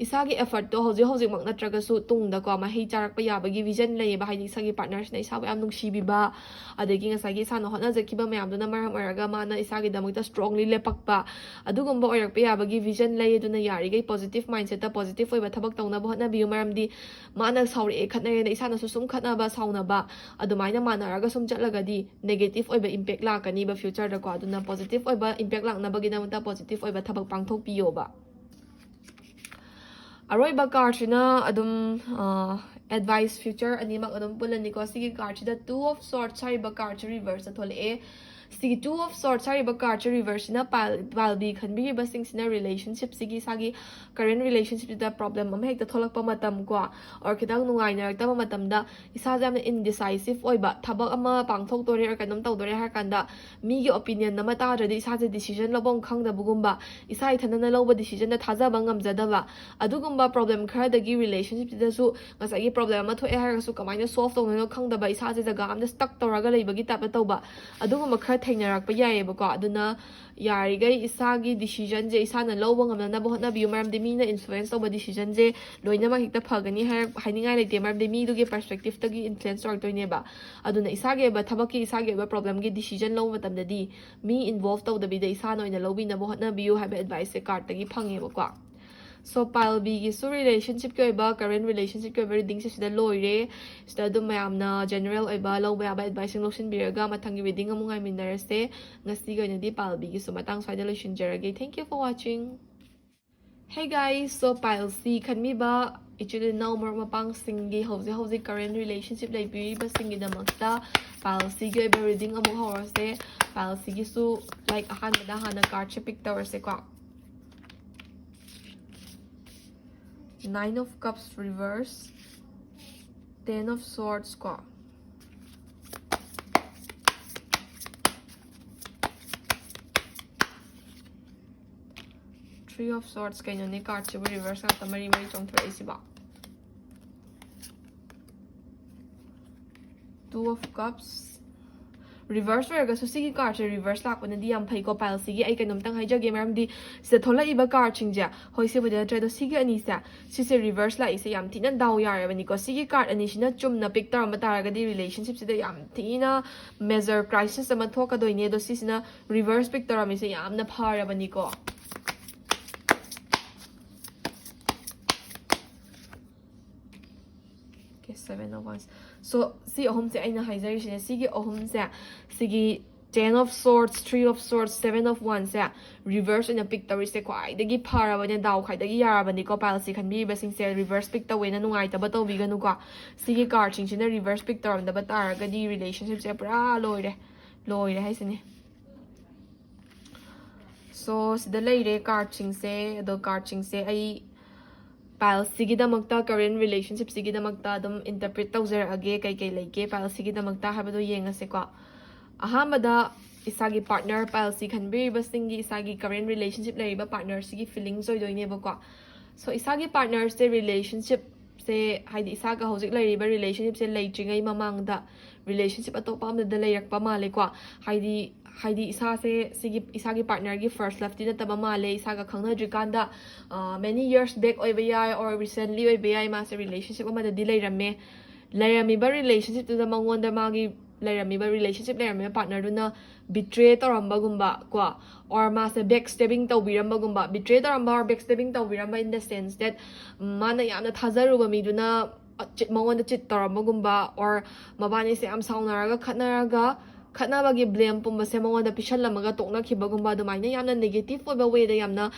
ꯏꯁꯥꯒꯤ ꯑꯦꯐꯔꯠꯇꯣ ꯍꯧꯖꯤꯛ ꯍꯧꯖꯤꯛꯃꯛ ꯅꯠꯇ꯭ꯔꯒꯁꯨ ꯇꯨꯡꯗꯀꯣ ꯃꯍꯩ ꯆꯥꯔꯛꯄ ꯌꯥꯕꯒꯤ ꯚꯤꯖꯟ ꯂꯩꯌꯦꯕ꯫ ꯍꯥꯏꯗꯤ ꯏꯁꯥꯒꯤ ꯄꯥꯔꯠꯅꯔꯁꯤꯅ ꯏꯁꯥꯕꯨ ꯌꯥꯝ ꯅꯨꯡꯁꯤꯕꯤꯕ, ꯑꯗꯒꯤ ꯉꯁꯥꯏꯒꯤ ꯏꯁꯥꯅ ꯍꯣꯠꯅꯖꯈꯤꯕ ꯃꯌꯥꯝꯗꯨꯅ ꯃꯔꯝ ꯑꯣꯏꯔꯒ ꯃꯥꯅ ꯏꯁꯥꯒꯤꯗꯃꯛꯇ ꯁ꯭ꯇꯔꯣꯡꯂꯤ ꯂꯦꯞꯄꯛꯄ, ꯑꯗꯨꯒꯨꯝꯕ ꯑꯣꯏꯔꯛꯄ ꯌꯥꯕꯒꯤ ꯚꯤꯖꯟ ꯂꯩ꯫ ꯑꯗꯨꯅ ꯌꯥꯔꯤꯈꯩ ꯄꯣꯖꯤꯇꯤꯚ ꯃꯥꯏꯟꯁꯦꯠꯇ ꯄꯣꯖꯤꯇꯤꯚ ꯑꯣꯏꯕ ꯊꯕꯛ ꯇꯧꯅꯕ ꯍꯣꯠꯅꯕꯤꯌꯨ꯫ ꯃꯔꯝꯗꯤ ꯃꯥꯅ ꯁꯥꯎꯔꯛꯑꯦ, ꯈꯠꯅꯔꯦꯅ ꯏꯁꯥꯅꯁꯨ ꯁꯨꯝ ꯈꯠꯅꯕ, ꯁꯥꯎꯅꯕ, ꯑꯗꯨꯃꯥꯏꯅ ꯃꯥꯟꯅꯔꯒ ꯁꯨꯝ ꯆꯠꯂꯒꯗꯤ ꯅꯦꯒꯦꯇꯤꯚ ꯑꯣꯏꯕ ꯏꯝꯄꯦꯛ ꯂꯥꯛꯀꯅꯤꯕ ꯐ꯭ꯌꯨꯆꯔꯗꯀꯣ꯫ ꯑꯗꯨꯅ ꯄꯣꯖꯤꯇꯤꯚ ꯑꯣꯏꯕ ꯏꯝꯄꯦꯛ ꯂꯥꯛꯅꯕꯒꯤꯗꯃꯛꯇ ꯄꯣꯖꯤꯇꯤꯚ ꯑꯣꯏꯕ ꯊꯕꯛ ꯄꯥꯡꯊꯣꯛꯄꯤꯌꯣꯕ꯫ ꯑꯔꯣꯏꯕ ꯀꯥꯔꯠꯁꯤꯅ ꯑꯗꯨꯝ ꯑꯦꯗꯚꯥꯏꯁ, ꯐ꯭ꯌꯨꯆꯔ ꯑꯅꯤꯃꯛ ꯑꯗꯨꯝ ꯄꯨꯜꯂꯅꯤꯀꯣ꯫ ꯁꯤꯒꯤ ꯀꯥꯔꯠꯁꯤꯗ ꯇꯨ ꯑꯣꯐ ꯁꯣꯔꯠꯁ ꯍꯥꯏꯔꯤꯕ ꯀꯥꯔꯠꯁꯦ ꯔꯤꯚꯔꯁꯇ ꯊꯣꯛꯂꯛꯑꯦ꯫ ꯁꯤꯒꯤ ꯇꯨ ꯑꯣꯐ ꯁꯣꯔꯠꯁ ꯍꯥꯏꯔꯤꯕ ꯀꯥꯔꯠꯁꯦ ꯔꯤꯚꯔꯁꯁꯤꯅ ꯄꯥꯜ-, ꯄꯥꯜꯕꯤ ꯈꯟꯕꯤꯔꯤꯕꯁꯤꯡꯁꯤꯅ ꯔꯤꯂꯦꯁꯟꯁꯤꯞꯁꯤꯒꯤ, ꯏꯁꯥꯒꯤ ꯀꯔꯦꯟ ꯔꯤꯂꯦꯁꯟꯁꯤꯞꯁꯤꯗ ꯄ꯭ꯔꯣꯕ꯭ꯂꯦꯝ ꯑꯃ ꯍꯦꯛꯇ ꯊꯣꯛꯂꯛꯄ ꯃꯇꯝ ꯀꯣ, ꯑꯣꯔ ꯈꯤꯇꯪ ꯅꯨꯡꯉꯥꯏꯅꯔꯛꯇꯕ ꯃꯇꯝꯗ ꯏꯁꯥꯁꯦ ꯌꯥꯝꯅ ꯏꯟꯗꯤꯁꯥꯏꯁꯤꯞ ꯑꯣꯏꯕ, ꯊꯕꯛ ꯑꯃ ꯄꯥꯡꯊꯣꯛꯇꯣꯔꯦ ꯑꯣꯔ ꯀꯩꯅꯣꯝ ꯇꯧꯗꯣꯔꯦ ꯍꯥꯏꯔ ꯀꯥꯟꯗ ꯃꯤꯒꯤ ꯑꯣꯄꯤꯅꯤꯌꯟ ꯑꯃ ꯇꯥꯗ꯭ꯔꯗꯤ ꯏꯁꯥꯁꯦ ꯗꯤꯁꯤꯖꯟ ꯂꯧꯐꯝ ꯈꯪꯗꯕꯒꯨꯝꯕ, ꯏꯁꯥ ꯏꯊꯟꯗꯅ ꯂꯧꯕ ꯗꯤꯁꯤꯖꯟꯗ ꯊꯥꯖꯕ ꯉꯝꯖꯗꯕ, ꯑꯗꯨꯒꯨꯝꯕ ꯄ꯭ꯔꯣꯕ꯭ꯂꯦꯝ ꯈꯔꯗꯒꯤ ꯔꯤꯂꯦꯁꯟꯁꯤꯞꯁꯤꯗꯁꯨ ꯉꯁꯥꯏꯒꯤ ꯄ꯭ꯔꯣꯕ꯭ꯂꯦꯝ ꯑꯃ ꯊꯣꯛꯑꯦ ꯍꯥꯏꯔꯒꯁꯨ ꯀꯃꯥꯏꯅ ꯁꯣꯜꯕ ꯇꯧꯗꯣꯏꯅꯣ ꯈꯪꯗꯕ, ꯏꯁꯥꯁꯦ ꯖꯒꯥ ꯑꯃꯗ ꯁ꯭ꯇꯛ ꯇꯧꯔꯒ ꯂꯩꯕꯒꯤ ꯇꯥꯏꯞꯇ ꯇꯧꯕ, ꯑꯗꯨꯒꯨꯝꯕ ꯈꯔ ꯊꯦꯡꯅꯔꯛꯄ ꯌꯥꯏꯌꯦꯕꯀꯣ꯫ ꯑꯗꯨꯅ ꯌꯥꯔꯤꯈꯩ ꯏꯁꯥꯒꯤ decisionꯁꯦ ꯏꯁꯥꯅ ꯂꯧꯕ ꯉꯝꯅꯅꯕ ꯍꯣꯠꯅꯕꯤꯌꯨ꯫ ꯃꯔꯝꯗꯤ ꯃꯤꯅ influence ꯇꯧꯕ decisionꯁꯦ ꯂꯣꯏꯅꯃꯛ ꯍꯦꯛꯇ ꯐꯒꯅꯤ ꯍꯥꯏꯔ ꯍꯥꯏꯅꯤꯡꯉꯥꯏ ꯂꯩꯇꯦ꯫ ꯃꯔꯝꯗꯤ ꯃꯤꯗꯨꯒꯤ perspectiveꯇꯒꯤ influence ꯇꯧꯔꯛꯇꯣꯏꯅꯦꯕ꯫ ꯑꯗꯨꯅ ꯏꯁꯥꯒꯤ ꯑꯣꯏꯕ ꯊꯕꯛꯀꯤ, ꯏꯁꯥꯒꯤ ꯑꯣꯏꯕ problemꯒꯤ decision ꯂꯧꯕ ꯃꯇꯝꯗꯗꯤ ꯃꯤ involve ꯇꯧꯗꯕꯤꯗ ꯏꯁꯥꯅ ꯑꯣꯏꯅ ꯂꯧꯕꯤꯅꯕ ꯍꯣꯠꯅꯕꯤꯌꯨ ꯍꯥꯏꯕ adviceꯁꯦ cardꯇꯒꯤ ꯐꯪꯉꯦꯕꯀꯣ꯫ So, pile Bꯒꯤꯁꯨ relationshipꯀꯤ ꯑꯣꯏꯕ, current relationshipꯀꯤ ꯑꯣꯏꯕ readingꯁꯦ ꯁꯤꯗ ꯂꯣꯏꯔꯦ꯫ ꯁꯤꯗ ꯑꯗꯨꯝ ꯃꯌꯥꯝꯅ general ꯑꯣꯏꯕ ꯂꯧꯕ ꯌꯥꯕ adviceꯁꯤꯡ ꯂꯧꯁꯤꯟꯕꯤꯔꯒ ꯃꯊꯪꯒꯤ reading ꯑꯃꯨꯛ ꯉꯥꯏꯃꯤꯟꯅꯔꯁꯦ꯫ ꯉꯁꯤꯒꯤ ꯑꯣꯏꯅꯗꯤ pile Bꯒꯤꯁꯨ ꯃꯇꯥꯡ ꯁ꯭ꯋꯥꯏꯗ ꯂꯣꯏꯁꯤꯟꯖꯔꯒꯦ꯫ Thank you for watching. Hey guys, so pile C ꯈꯟꯕꯤꯕ ꯏꯆꯤꯜ ꯏꯅꯥꯎ ꯃꯔꯨꯞ ꯃꯄꯥꯡꯁꯤꯡꯒꯤ ꯍꯧꯖꯤꯛ ꯍꯧꯖꯤꯛ current relationship ꯂꯩꯕꯤꯔꯤꯕꯁꯤꯡꯒꯤꯗꯃꯛꯇ pile Cꯒꯤ ꯑꯣꯏꯕ reading ꯑꯃꯨꯛ ꯍꯧꯔꯁꯦ꯫ Pile Cꯒꯤꯁꯨ, like, ꯑꯍꯥꯟꯕꯗ ꯍꯥꯟꯅ cardꯁꯦ pick ꯇꯧꯔꯁꯦꯀꯣ꯫ Nine of Cups reverse, Ten of Swords ꯀꯣ, Three of Swords, ꯀꯩꯅꯣꯅꯦ cardꯁꯤꯕꯨ reverse ꯉꯥꯛꯇ ꯃꯔꯤ ꯃꯔꯤ ꯆꯣꯡꯊꯣꯔꯛꯏꯁꯤꯕꯣ? Two of Cups reverse ꯑꯣꯏꯔꯒꯁꯨ ꯁꯤꯒꯤ cardꯁꯦ reverse ꯂꯥꯛꯄꯅꯗꯤ ꯌꯥꯝ ꯐꯩꯀꯣ pile Cꯒꯤ꯫ ꯑꯩ ꯀꯩꯅꯣꯝꯇꯪ ꯍꯥꯏꯖꯒꯦ, ꯃꯔꯝꯗꯤ ꯁꯤꯗ ꯊꯣꯛꯂꯛꯏꯕ cardꯁꯤꯡꯁꯦ, ꯍꯣꯏ, ꯁꯤꯕꯨꯗꯤ ꯅꯠꯇ꯭ꯔꯦ, ꯑꯗꯣ ꯁꯤꯒꯤ ꯑꯅꯤꯁꯦ, ꯁꯤꯁꯦ reverse ꯂꯥꯛꯏꯁꯦ ꯌꯥꯝ ꯊꯤꯅ ꯗꯥꯎ ꯌꯥꯔꯕꯅꯤꯀꯣ꯫ ꯁꯤꯒꯤ card ꯑꯅꯤꯁꯤꯅ ꯆꯨꯝꯅ pick ꯇꯧꯔꯝꯕ ꯇꯥꯔꯒꯗꯤ relationshipꯁꯤꯗ ꯌꯥꯝ ꯊꯤꯅ major crisis ꯑꯃ ꯊꯣꯛꯀꯗꯣꯏꯅꯦ꯫ ꯑꯗꯣ ꯁꯤꯁꯤꯅ reverse pick ꯇꯧꯔꯝꯃꯤꯁꯦ ꯌꯥꯝꯅ ꯐꯔꯕꯅꯤꯀꯣ꯫ Okay, Seven of Wands. So, ꯁꯤ ꯑꯍꯨꯝꯁꯦ ꯑꯩꯅ ꯍꯥꯏꯖꯔꯤꯁꯤꯅꯦ, ꯁꯤꯒꯤ ꯑꯍꯨꯝꯁꯦ, ꯁꯤꯒꯤ Ten of Swords, Three of Swords, Seven of Wandsꯁꯦ reverse ꯑꯣꯏꯅ pick ꯇꯧꯔꯤꯁꯦ ꯈ꯭ꯋꯥꯏꯗꯒꯤ ꯐꯔꯕꯅꯦ, ꯗꯥꯎ ꯈ꯭ꯋꯥꯏꯗꯒꯤ ꯌꯥꯔꯕꯅꯤꯀꯣ pile C ꯈꯟꯕꯤꯔꯤꯕꯁꯤꯡꯁꯦ꯫ Reverse pick ꯇꯧꯋꯦꯅ ꯅꯨꯡꯉꯥꯏꯇꯕ ꯇꯧꯕꯤꯒꯅꯨꯀꯣ꯫ ꯁꯤꯒꯤ cardꯁꯤꯡꯁꯤꯅ reverse pick ꯇꯧꯔꯝꯗꯕ ꯇꯥꯔꯒꯗꯤ relationshipꯁꯦ ꯄꯨꯔꯥ ꯂꯣꯏꯔꯦ, ꯂꯣꯏꯔꯦ ꯍꯥꯏꯁꯤꯅꯦ꯫ So, ꯁꯤꯗ ꯂꯩꯔꯦ cardꯁꯤꯡꯁꯦ꯫ ꯑꯗꯣ cardꯁꯤꯡꯁꯦ ꯑꯩ pile Cꯒꯤꯗꯃꯛꯇ, current relationshipꯁꯤꯒꯤꯗꯃꯛꯇ ꯑꯗꯨꯝ interpret ꯇꯧꯖꯔꯛꯑꯒꯦ, ꯀꯩꯀꯩ ꯂꯩꯒꯦ pile Cꯒꯤꯗꯃꯛꯇ ꯍꯥꯏꯕꯗꯣ ꯌꯦꯡꯉꯁꯦꯀꯣ꯫ ꯑꯍꯥꯟꯕꯗ ꯏꯁꯥꯒꯤ partner, pile C ꯈꯟꯕꯤꯔꯤꯕꯁꯤꯡꯒꯤ ꯏꯁꯥꯒꯤ current relationship ꯂꯩꯔꯤꯕ partnerꯁꯤꯒꯤ feelings ꯑꯣꯏꯗꯣꯏꯅꯦꯕꯀꯣ꯫ So, ꯏꯁꯥꯒꯤ partnerꯁꯦ relationship ꯁꯦ, ꯍꯥꯏꯗꯤ ꯏꯁꯥꯒ ꯍꯧꯖꯤꯛ ꯂꯩꯔꯤꯕ relationship ꯁꯦ ꯂꯩꯇ꯭ꯔꯤꯉꯩ ꯃꯃꯥꯡꯗ relationship ꯑꯇꯣꯞꯄ ꯑꯃꯗ ꯂꯩꯔꯛꯄ ꯃꯥꯜꯂꯦꯀꯣ꯫ ꯍꯥꯏꯗꯤ ꯍꯥꯏꯗꯤ ꯏꯁꯥꯁꯦ ꯁꯤꯒꯤ ꯏꯁꯥꯒꯤ partner ꯒꯤ first love ꯇꯤ ꯅꯠꯇꯕ ꯃꯥꯜꯂꯦ, ꯏꯁꯥꯒ ꯈꯪꯅꯗ꯭ꯔꯤꯀꯥꯟꯗ, ꯑ, many years back ꯑꯣꯏꯕ ꯌꯥꯏ, or recently ꯑꯣꯏꯕ ꯌꯥꯏ, ꯃꯥꯁꯦ relationship ꯑꯃꯗꯗꯤ ꯂꯩꯔꯝꯃꯦ꯫ ꯂꯩꯔꯝꯃꯤꯕ relationship ꯇꯨꯗ ꯃꯉꯣꯟꯗ ꯃꯥꯒꯤ ꯂꯩꯔꯝꯃꯤꯕ relationship ꯂꯩꯔꯝꯃꯤꯕ partner ꯗꯨꯅ betray ꯇꯧꯔꯝꯕꯒꯨꯝꯕ ꯀꯣ, or ꯃꯥꯁꯦ backstabbing ꯇꯧꯕꯤꯔꯝꯕꯒꯨꯝꯕ꯫ Betray ꯇꯧꯔꯝꯕ or backstabbing ꯇꯧꯕꯤꯔꯝꯕ in the sense that, ꯎꯝ, ꯃꯥꯅ ꯌꯥꯝꯅ ꯊꯥꯖꯔꯨꯕ ꯃꯤꯗꯨꯅ, ꯑ, cheat, ꯃꯉꯣꯟꯗ cheat ꯇꯧꯔꯝꯕꯒꯨꯝꯕ, or ꯃꯕꯥꯅꯤꯁꯦ ꯌꯥꯝ ꯁꯥꯎꯅꯔꯒ ꯈꯠꯅꯔꯒ ꯈꯠꯅꯕꯒꯤ blame ꯄꯨꯝꯕꯁꯦ ꯃꯉꯣꯟꯗ ꯄꯤꯁꯜꯂꯝꯃꯒ ꯇꯣꯛꯅꯈꯤꯕꯒꯨꯝꯕ, ꯑꯗꯨꯃꯥꯏꯅ ꯌꯥꯝꯅ negative ꯑꯣꯏꯕ way ꯗ, ꯌꯥꯝꯅ,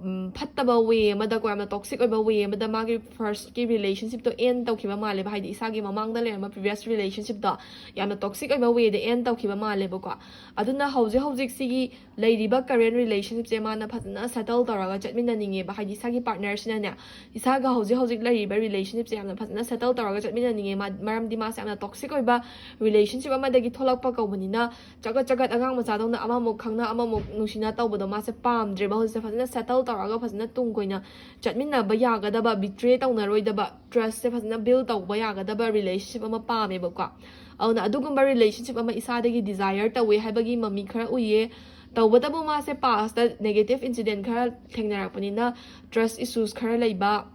ꯎꯝ, ꯐꯠꯇꯕ way ꯑꯃꯗꯀꯣ, ꯌꯥꯝꯅ toxic ꯑꯣꯏꯕ way ꯑꯃꯗ ꯃꯥꯒꯤ first ꯀꯤ relationship ꯇꯣ end ꯇꯧꯈꯤꯕ ꯃꯥꯜꯂꯦꯕ꯫ ꯍꯥꯏꯗꯤ ꯏꯁꯥꯒꯤ ꯃꯃꯥꯡꯗ ꯂꯩꯔꯝꯕ previous relationship ꯇꯣ ꯌꯥꯝꯅ toxic ꯑꯣꯏꯕ way ꯗ end ꯇꯧꯈꯤꯕ ꯃꯥꯜꯂꯦꯕꯀꯣ꯫ ꯑꯗꯨꯅ ꯍꯧꯖꯤꯛ ꯍꯧꯖꯤꯛ ꯁꯤꯒꯤ ꯂꯩꯔꯤꯕ current relationship ꯁꯦ ꯃꯥꯅ ꯐꯖꯅ settle ꯇꯧꯔꯒ ꯆꯠꯃꯤꯟꯅꯅꯤꯡꯉꯦꯕ꯫ ꯍꯥꯏꯗꯤ ꯏꯁꯥꯒꯤ partner ꯁꯤꯅꯅꯦ, ꯏꯁꯥꯒ ꯍꯧꯖꯤꯛ ꯍꯧꯖꯤꯛ ꯂꯩꯔꯤꯕ relationship ꯁꯦ ꯌꯥꯝꯅ ꯐꯖꯅ settle ꯇꯧꯔꯒ ꯆꯠꯃꯤꯟꯅꯅꯤꯡꯉꯦ꯫ ꯃꯥ-, ꯃꯔꯝꯗꯤ ꯃꯥꯁꯦ ꯌꯥꯝꯅ toxic ꯑꯣꯏꯕ relationship ꯑꯃꯗꯒꯤ ꯊꯣꯛꯂꯛꯄ ꯀꯧꯕꯅꯤꯅ, ꯆꯒꯠ ꯆꯒꯠ ꯑꯉꯥꯡ ꯃꯆꯥꯗꯧꯅ ꯑꯃꯃꯨꯛ ꯈꯪꯅ ꯑꯃꯃꯨꯛ ꯅꯨꯡꯁꯤꯅ ꯇꯧꯕꯗꯣ ꯃꯥꯁꯦ ꯄꯥꯝꯗ꯭ꯔꯦꯕ꯫ ꯍꯧꯖꯤꯛꯁꯦ ꯐꯖꯅ settle ꯇꯧꯔꯒ ꯐꯖꯅ ꯇꯨꯡ ꯀꯣꯏꯅ ꯆꯠꯃꯤꯟꯅꯕ ꯌꯥꯒꯗꯕ, betray ꯇꯧꯅꯔꯣꯏꯗꯕ, trust ꯁꯦ ꯐꯖꯅ build ꯇꯧꯕ ꯌꯥꯒꯗꯕ relationship ꯑꯃ ꯄꯥꯝꯃꯦꯕꯀꯣ꯫ ꯑꯗꯨꯅ ꯑꯗꯨꯒꯨꯝꯕ relationship ꯑꯃ ꯏꯁꯥꯗꯒꯤ desire ꯇꯧꯋꯦ ꯍꯥꯏꯕꯒꯤ ꯃꯃꯤ ꯈꯔ ꯎꯏꯌꯦ꯫ ꯇꯧꯕꯇꯕꯨ ꯃꯥꯁꯦ past ꯇ negative incident ꯈꯔ ꯊꯦꯡꯅꯔꯛꯄꯅꯤꯅ, trust issues ꯈꯔ ꯂꯩꯕ,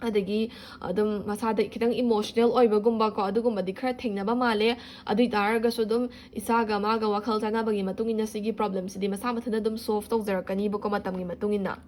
ꯑꯗꯒꯤ ꯑꯗꯨꯝ ꯃꯁꯥꯗ ꯈꯤꯇꯪ emotional ꯑꯣꯏꯕꯒꯨꯝꯕ ꯀꯣ, ꯑꯗꯨꯒꯨꯝꯕꯗꯤ ꯈꯔ ꯊꯦꯡꯅꯕ ꯃꯥꯜꯂꯦ꯫ ꯑꯗꯨ ꯑꯣꯏ ꯇꯥꯔꯒꯁꯨ ꯑꯗꯨꯝ ꯏꯁꯥꯒ ꯃꯥꯒ ꯋꯥꯈꯜ ꯆꯥꯟꯅꯕꯒꯤ ꯃꯇꯨꯡ ꯏꯟꯅ ꯁꯤꯒꯤ problem ꯁꯤꯗꯤ ꯃꯁꯥ ꯃꯊꯟꯇ ꯑꯗꯨꯝ solve ꯇꯧꯖꯔꯛꯀꯅꯤꯕꯀꯣ, ꯃꯇꯝꯒꯤ ꯃꯇꯨꯡ ꯏꯟꯅ꯫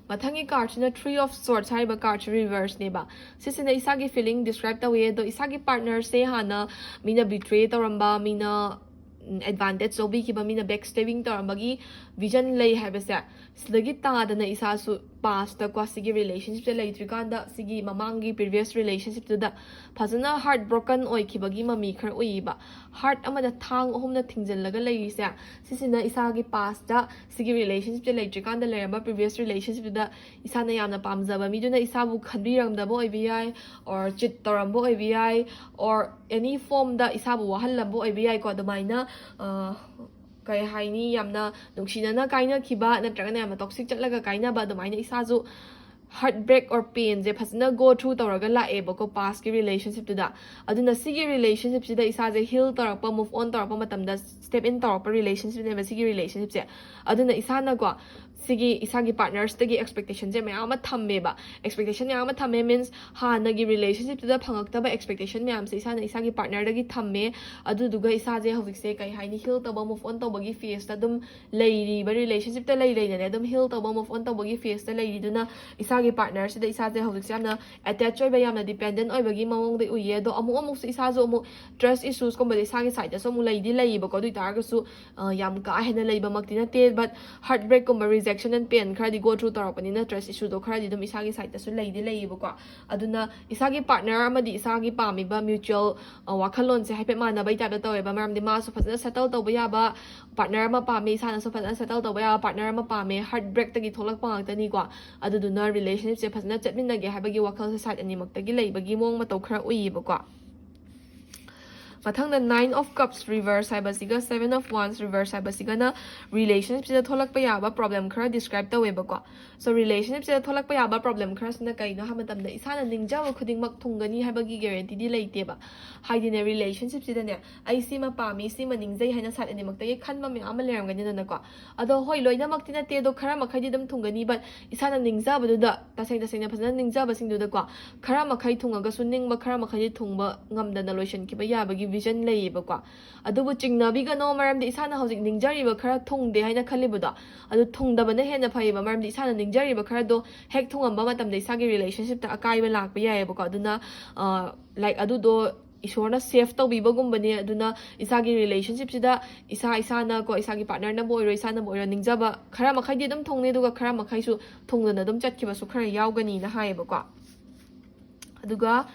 ꯃꯊꯪꯒꯤ card ꯁꯤꯅ Three of Swords ꯍꯥꯏꯔꯤꯕ card ꯁꯤ reverse ꯅꯦꯕ꯫ ꯁꯤꯁꯤꯅ ꯏꯁꯥꯒꯤ feeling describe ꯇꯧꯋꯦ, ꯑꯗꯣ ꯏꯁꯥꯒꯤ partner ꯁꯦ ꯍꯥꯟꯅ ꯃꯤꯅ betray ꯇꯧꯔꯝꯕ, ꯃꯤꯅ, ꯎꯝ, advantage ꯂꯧꯕꯤꯈꯤꯕ, ꯃꯤꯅ backstabbing ꯇꯧꯔꯝꯕꯒꯤ vision ꯂꯩ ꯍꯥꯏꯕꯁꯦ, ꯁꯤꯗꯒꯤ ꯇꯥꯗꯅ ꯏꯁꯥꯁꯨ past ꯇꯀꯣ, ꯁꯤꯒꯤ relationship ꯁꯦ ꯂꯩꯇ꯭ꯔꯤꯀꯥꯟꯗ, ꯁꯤꯒꯤ ꯃꯃꯥꯡꯒꯤ previous relationship ꯇꯨꯗ ꯐꯖꯅ heart broken ꯑꯣꯏꯈꯤꯕꯒꯤ ꯃꯃꯤ ꯈꯔ ꯎꯏꯌꯦꯕ꯫ Heart ꯑꯃꯗ ꯊꯥꯡ ꯑꯍꯨꯝꯅ ꯊꯤꯡꯖꯤꯜꯂꯒ ꯂꯩꯔꯤꯁꯦ, ꯁꯤꯁꯤꯅ ꯏꯁꯥꯒꯤ past ꯇ ꯁꯤꯒꯤ relationship ꯁꯦ ꯂꯩꯇ꯭ꯔꯤꯀꯥꯟꯗ ꯂꯩꯔꯝꯕ previous relationship ꯇꯨꯗ ꯏꯁꯥꯅ ꯌꯥꯝꯅ ꯄꯥꯝꯖꯕ ꯃꯤꯗꯨꯅ ꯏꯁꯥꯕꯨ ꯈꯟꯕꯤꯔꯝꯗꯕ ꯑꯣꯏꯕ ꯌꯥꯏ, or cheat ꯇꯧꯔꯝꯕ ꯑꯣꯏꯕ ꯌꯥꯏ, or any form ꯗ ꯏꯁꯥꯕꯨ ꯋꯥꯍꯜꯂꯝꯕ ꯑꯣꯏꯕ ꯌꯥꯏꯀꯣ꯫ ꯑꯗꯨꯃꯥꯏꯅ, ꯑ, ꯀꯩ ꯍꯥꯏꯅꯤ, ꯌꯥꯝꯅ ꯅꯨꯡꯁꯤꯅꯅ ꯀꯥꯏꯅꯈꯤꯕ ꯅꯠꯇ꯭ꯔꯒꯅ ꯌꯥꯝꯅ toxic ꯆꯠꯂꯒ ꯀꯥꯏꯅꯕ, ꯑꯗꯨꯃꯥꯏꯅ ꯏꯁꯥꯁꯨ heartbreak or painꯁꯦ ꯐꯖꯅ go through ꯇꯧꯔꯒ ꯂꯥꯛꯑꯦꯕꯀꯣ pastꯀꯤ relationshipꯇꯨꯗ꯫ ꯑꯗꯨꯅ ꯁꯤꯒꯤ relationshipꯁꯤꯗ ꯏꯁꯥꯁꯦ heal ꯇꯧꯔꯛꯄ, move on ꯇꯧꯔꯛꯄ ꯃꯇꯝꯗ step in ꯇꯧꯔꯛꯄ relationshipꯅꯦꯕ ꯁꯤꯒꯤ relationshipꯁꯦ꯫ ꯑꯗꯨꯅ ꯏꯁꯥꯅꯀꯣ ꯁꯤꯒꯤ ꯏꯁꯥꯒꯤ partnerꯁꯤꯗꯒꯤ expectationꯁꯦ ꯃꯌꯥꯝ ꯑꯃ ꯊꯝꯃꯦꯕ꯫ Expectation ꯃꯌꯥꯝ ꯑꯃ ꯊꯝꯃꯦ means ꯍꯥꯟꯅꯒꯤ relationshipꯇꯨꯗ ꯐꯪꯉꯛꯇꯕ expectation ꯃꯌꯥꯝꯁꯦ ꯏꯁꯥꯅ ꯏꯁꯥꯒꯤ partnerꯗꯒꯤ ꯊꯝꯃꯦ꯫ ꯑꯗꯨꯗꯨꯒ ꯏꯁꯥꯁꯦ ꯍꯧꯖꯤꯛꯁꯦ ꯀꯩ ꯍꯥꯏꯅꯤ, heal ꯇꯧꯕ, move on ꯇꯧꯕꯒꯤ phaseꯇ ꯑꯗꯨꯝ ꯂꯩꯔꯤꯕ, relationshipꯇ ꯂꯩ ꯂꯩꯅꯅꯦ ꯑꯗꯨꯝ heal ꯇꯧꯕ, move on ꯇꯧꯕꯒꯤ phaseꯇ ꯂꯩꯔꯤꯗꯨꯅ ꯏꯁꯥꯒꯤ partnerꯁꯤꯗ ꯏꯁꯥꯁꯦ ꯍꯧꯖꯤꯛꯁꯦ ꯌꯥꯝꯅ attach ꯑꯣꯏꯕ, ꯌꯥꯝꯅ dependent ꯑꯣꯏꯕꯒꯤ ꯃꯑꯣꯡꯗ ꯎꯏꯌꯦ꯫ ꯑꯗꯣ ꯑꯃꯨꯛ ꯑꯃꯨꯛꯁꯨ ꯏꯁꯥꯁꯨ ꯑꯃꯨꯛ trust issuesꯀꯨꯝꯕꯗꯤ ꯏꯁꯥꯒꯤ sideꯇꯁꯨ ꯑꯃꯨꯛ ꯂꯩꯗꯤ ꯂꯩꯌꯦꯕꯀꯣ꯫ ꯑꯗꯨ ꯑꯣꯏꯇꯥꯔꯒꯁꯨ ꯑ, ꯌꯥꯝ ꯀꯥ ꯍꯦꯟꯅ ꯂꯩꯕꯃꯛꯇꯤ ꯅꯠꯇꯦ, but heartbreakꯀꯨꯝꯕ, rejection and pain ꯈꯔꯗꯤ go through ꯇꯧꯔꯛꯄꯅꯤꯅ trust issueꯗꯣ ꯈꯔꯗꯤ ꯑꯗꯨꯝ ꯏꯁꯥꯒꯤ sideꯇꯁꯨ ꯂꯩꯗꯤ ꯂꯩꯌꯦꯕꯀꯣ꯫ ꯑꯗꯨꯅ ꯏꯁꯥꯒꯤ partner ꯑꯃꯗꯤ ꯏꯁꯥꯒꯤ ꯄꯥꯝꯃꯤꯕ mutual, ꯑ, ꯋꯥꯈꯜꯂꯣꯟꯁꯦ ꯍꯥꯏꯐꯦꯠ ꯃꯥꯟꯅꯕꯩ typeꯇ ꯇꯧꯋꯦꯕ꯫ ꯃꯔꯝꯗꯤ ꯃꯥꯁꯨ ꯐꯖꯅ settle ꯇꯧꯕ ꯌꯥꯕ partner ꯑꯃ ꯄꯥꯝꯃꯤ, ꯏꯁꯥꯅꯁꯨ ꯐꯖꯅ settle ꯇꯧꯕ ꯌꯥꯕ partner ꯑꯃ ꯄꯥꯝꯃꯦ꯫ Heartbreakꯇꯒꯤ ꯊꯣꯛꯂꯛꯄ ꯉꯥꯛꯇꯅꯤꯀꯣ꯫ ꯑꯗꯨꯗꯨꯅ relationshipꯁꯦ ꯐꯖꯅ ꯆꯠꯃꯤꯟꯅꯒꯦ ꯍꯥꯏꯕꯒꯤ ꯋꯥꯈꯜꯁꯦ side ꯑꯅꯤꯃꯛꯇꯒꯤ ꯂꯩꯕꯒꯤ ꯃꯑꯣꯡ ꯃꯇꯧ ꯈꯔ ꯎꯏꯌꯦꯕꯀꯣ꯫ ꯃꯊꯪꯗ Nine of Cups reverse ꯍꯥꯏꯕꯁꯤꯒ Seven of Wands reverse ꯍꯥꯏꯕꯁꯤꯒꯅ relationshipꯁꯤꯗ ꯊꯣꯛꯂꯛꯄ ꯌꯥꯕ problem ꯈꯔ describe ꯇꯧꯋꯦꯕꯀꯣ꯫ So relationshipꯁꯤꯗ ꯊꯣꯛꯂꯛꯄ ꯌꯥꯕ problem ꯈꯔꯁꯤꯅ ꯀꯩꯅꯣ ꯍꯥꯏꯕ ꯃꯇꯝꯗ ꯏꯁꯥꯅ ꯅꯤꯡꯖꯕ ꯈꯨꯗꯤꯡꯃꯛ ꯊꯨꯡꯒꯅꯤ ꯍꯥꯏꯕꯒꯤ guaranteeꯗꯤ ꯂꯩꯇꯦꯕ꯫ ꯍꯥꯏꯗꯤꯅꯦ, relationshipꯁꯤꯗꯅꯦ ꯑꯩ ꯁꯤꯃ ꯄꯥꯝꯃꯤ, ꯁꯤꯃ ꯅꯤꯡꯖꯩ ꯍꯥꯏꯅ side ꯑꯅꯤꯃꯛꯇꯒꯤ ꯈꯟꯕ ꯃꯌꯥꯝ ꯑꯃ ꯂꯩꯔꯝꯒꯅꯤꯗꯅꯀꯣ꯫ ꯑꯗꯣ ꯍꯣꯏ, ꯂꯣꯏꯅꯃꯛꯇꯤ ꯅꯠꯇꯦ, ꯑꯗꯣ ꯈꯔ ꯃꯈꯩꯗꯤ ꯑꯗꯨꯝ ꯊꯨꯡꯒꯅꯤ, but ꯏꯁꯥꯅ ꯅꯤꯡꯖꯕꯗꯨꯗ, ꯇꯁꯦꯡ ꯇꯁꯦꯡꯅ ꯐꯖꯅ ꯅꯤꯡꯖꯕꯁꯤꯡꯗꯨꯗꯀꯣ, ꯈꯔ ꯃꯈꯩ ꯊꯨꯡꯉꯒꯁꯨ ꯅꯤꯡꯕ ꯈꯔ ꯃꯈꯩꯗꯤ ꯊꯨꯡꯕ ꯉꯝꯗꯅ ꯂꯣꯏꯁꯤꯟꯈꯤꯕ ꯌꯥꯕꯒꯤ vision ꯂꯩꯌꯦꯕꯀꯣ꯫ ꯑꯗꯨꯕꯨ ꯆꯤꯡꯅꯕꯤꯒꯅꯣ, ꯃꯔꯝꯗꯤ ꯏꯁꯥꯅ ꯍꯧꯖꯤꯛ ꯅꯤꯡꯖꯔꯤꯕ ꯈꯔ ꯊꯨꯡꯗꯦ ꯍꯥꯏꯅ ꯈꯜꯂꯤꯕꯗꯣ, ꯑꯗꯨ ꯊꯨꯡꯗꯕꯅ ꯍꯦꯟꯅ ꯐꯩꯌꯦꯕ꯫ ꯃꯔꯝꯗꯤ ꯏꯁꯥꯅ ꯅꯤꯡꯖꯔꯤꯕ ꯈꯔꯗꯣ ꯍꯦꯛ ꯊꯨꯡꯉꯝꯕ ꯃꯇꯝꯗ ꯏꯁꯥꯒꯤ relationshipꯇ ꯑꯀꯥꯏꯕ ꯂꯥꯛꯄ ꯌꯥꯏꯌꯦꯕꯀꯣ꯫ ꯑꯗꯨꯅ, ꯑ, like, ꯑꯗꯨꯗꯣ ꯏꯁꯣꯔꯅ save ꯇꯧꯕꯤꯕꯒꯨꯝꯕꯅꯦ꯫ ꯑꯗꯨꯅ ꯏꯁꯥꯒꯤ relationshipꯁꯤꯗ ꯏꯁꯥ ꯏꯁꯥꯅ ꯀꯣ, ꯏꯁꯥꯒꯤ partnerꯅꯕꯨ ꯑꯣꯏꯔꯣ, ꯏꯁꯥꯅꯕꯨ ꯑꯣꯏꯔꯣ, ꯅꯤꯡꯖꯕ ꯈꯔ ꯃꯈꯩꯗꯤ ꯑꯗꯨꯝ ꯊꯨꯡꯅꯤ, ꯑꯗꯨꯒ ꯈꯔ ꯃꯈꯩꯁꯨ ꯊꯨꯡꯗꯅ ꯑꯗꯨꯝ ꯆꯠꯈꯤꯕꯁꯨ ꯈꯔ ꯌꯥꯎꯒꯅꯤꯅ ꯍꯥꯏꯌꯦꯕꯀꯣ꯫ ꯑꯗꯨꯒ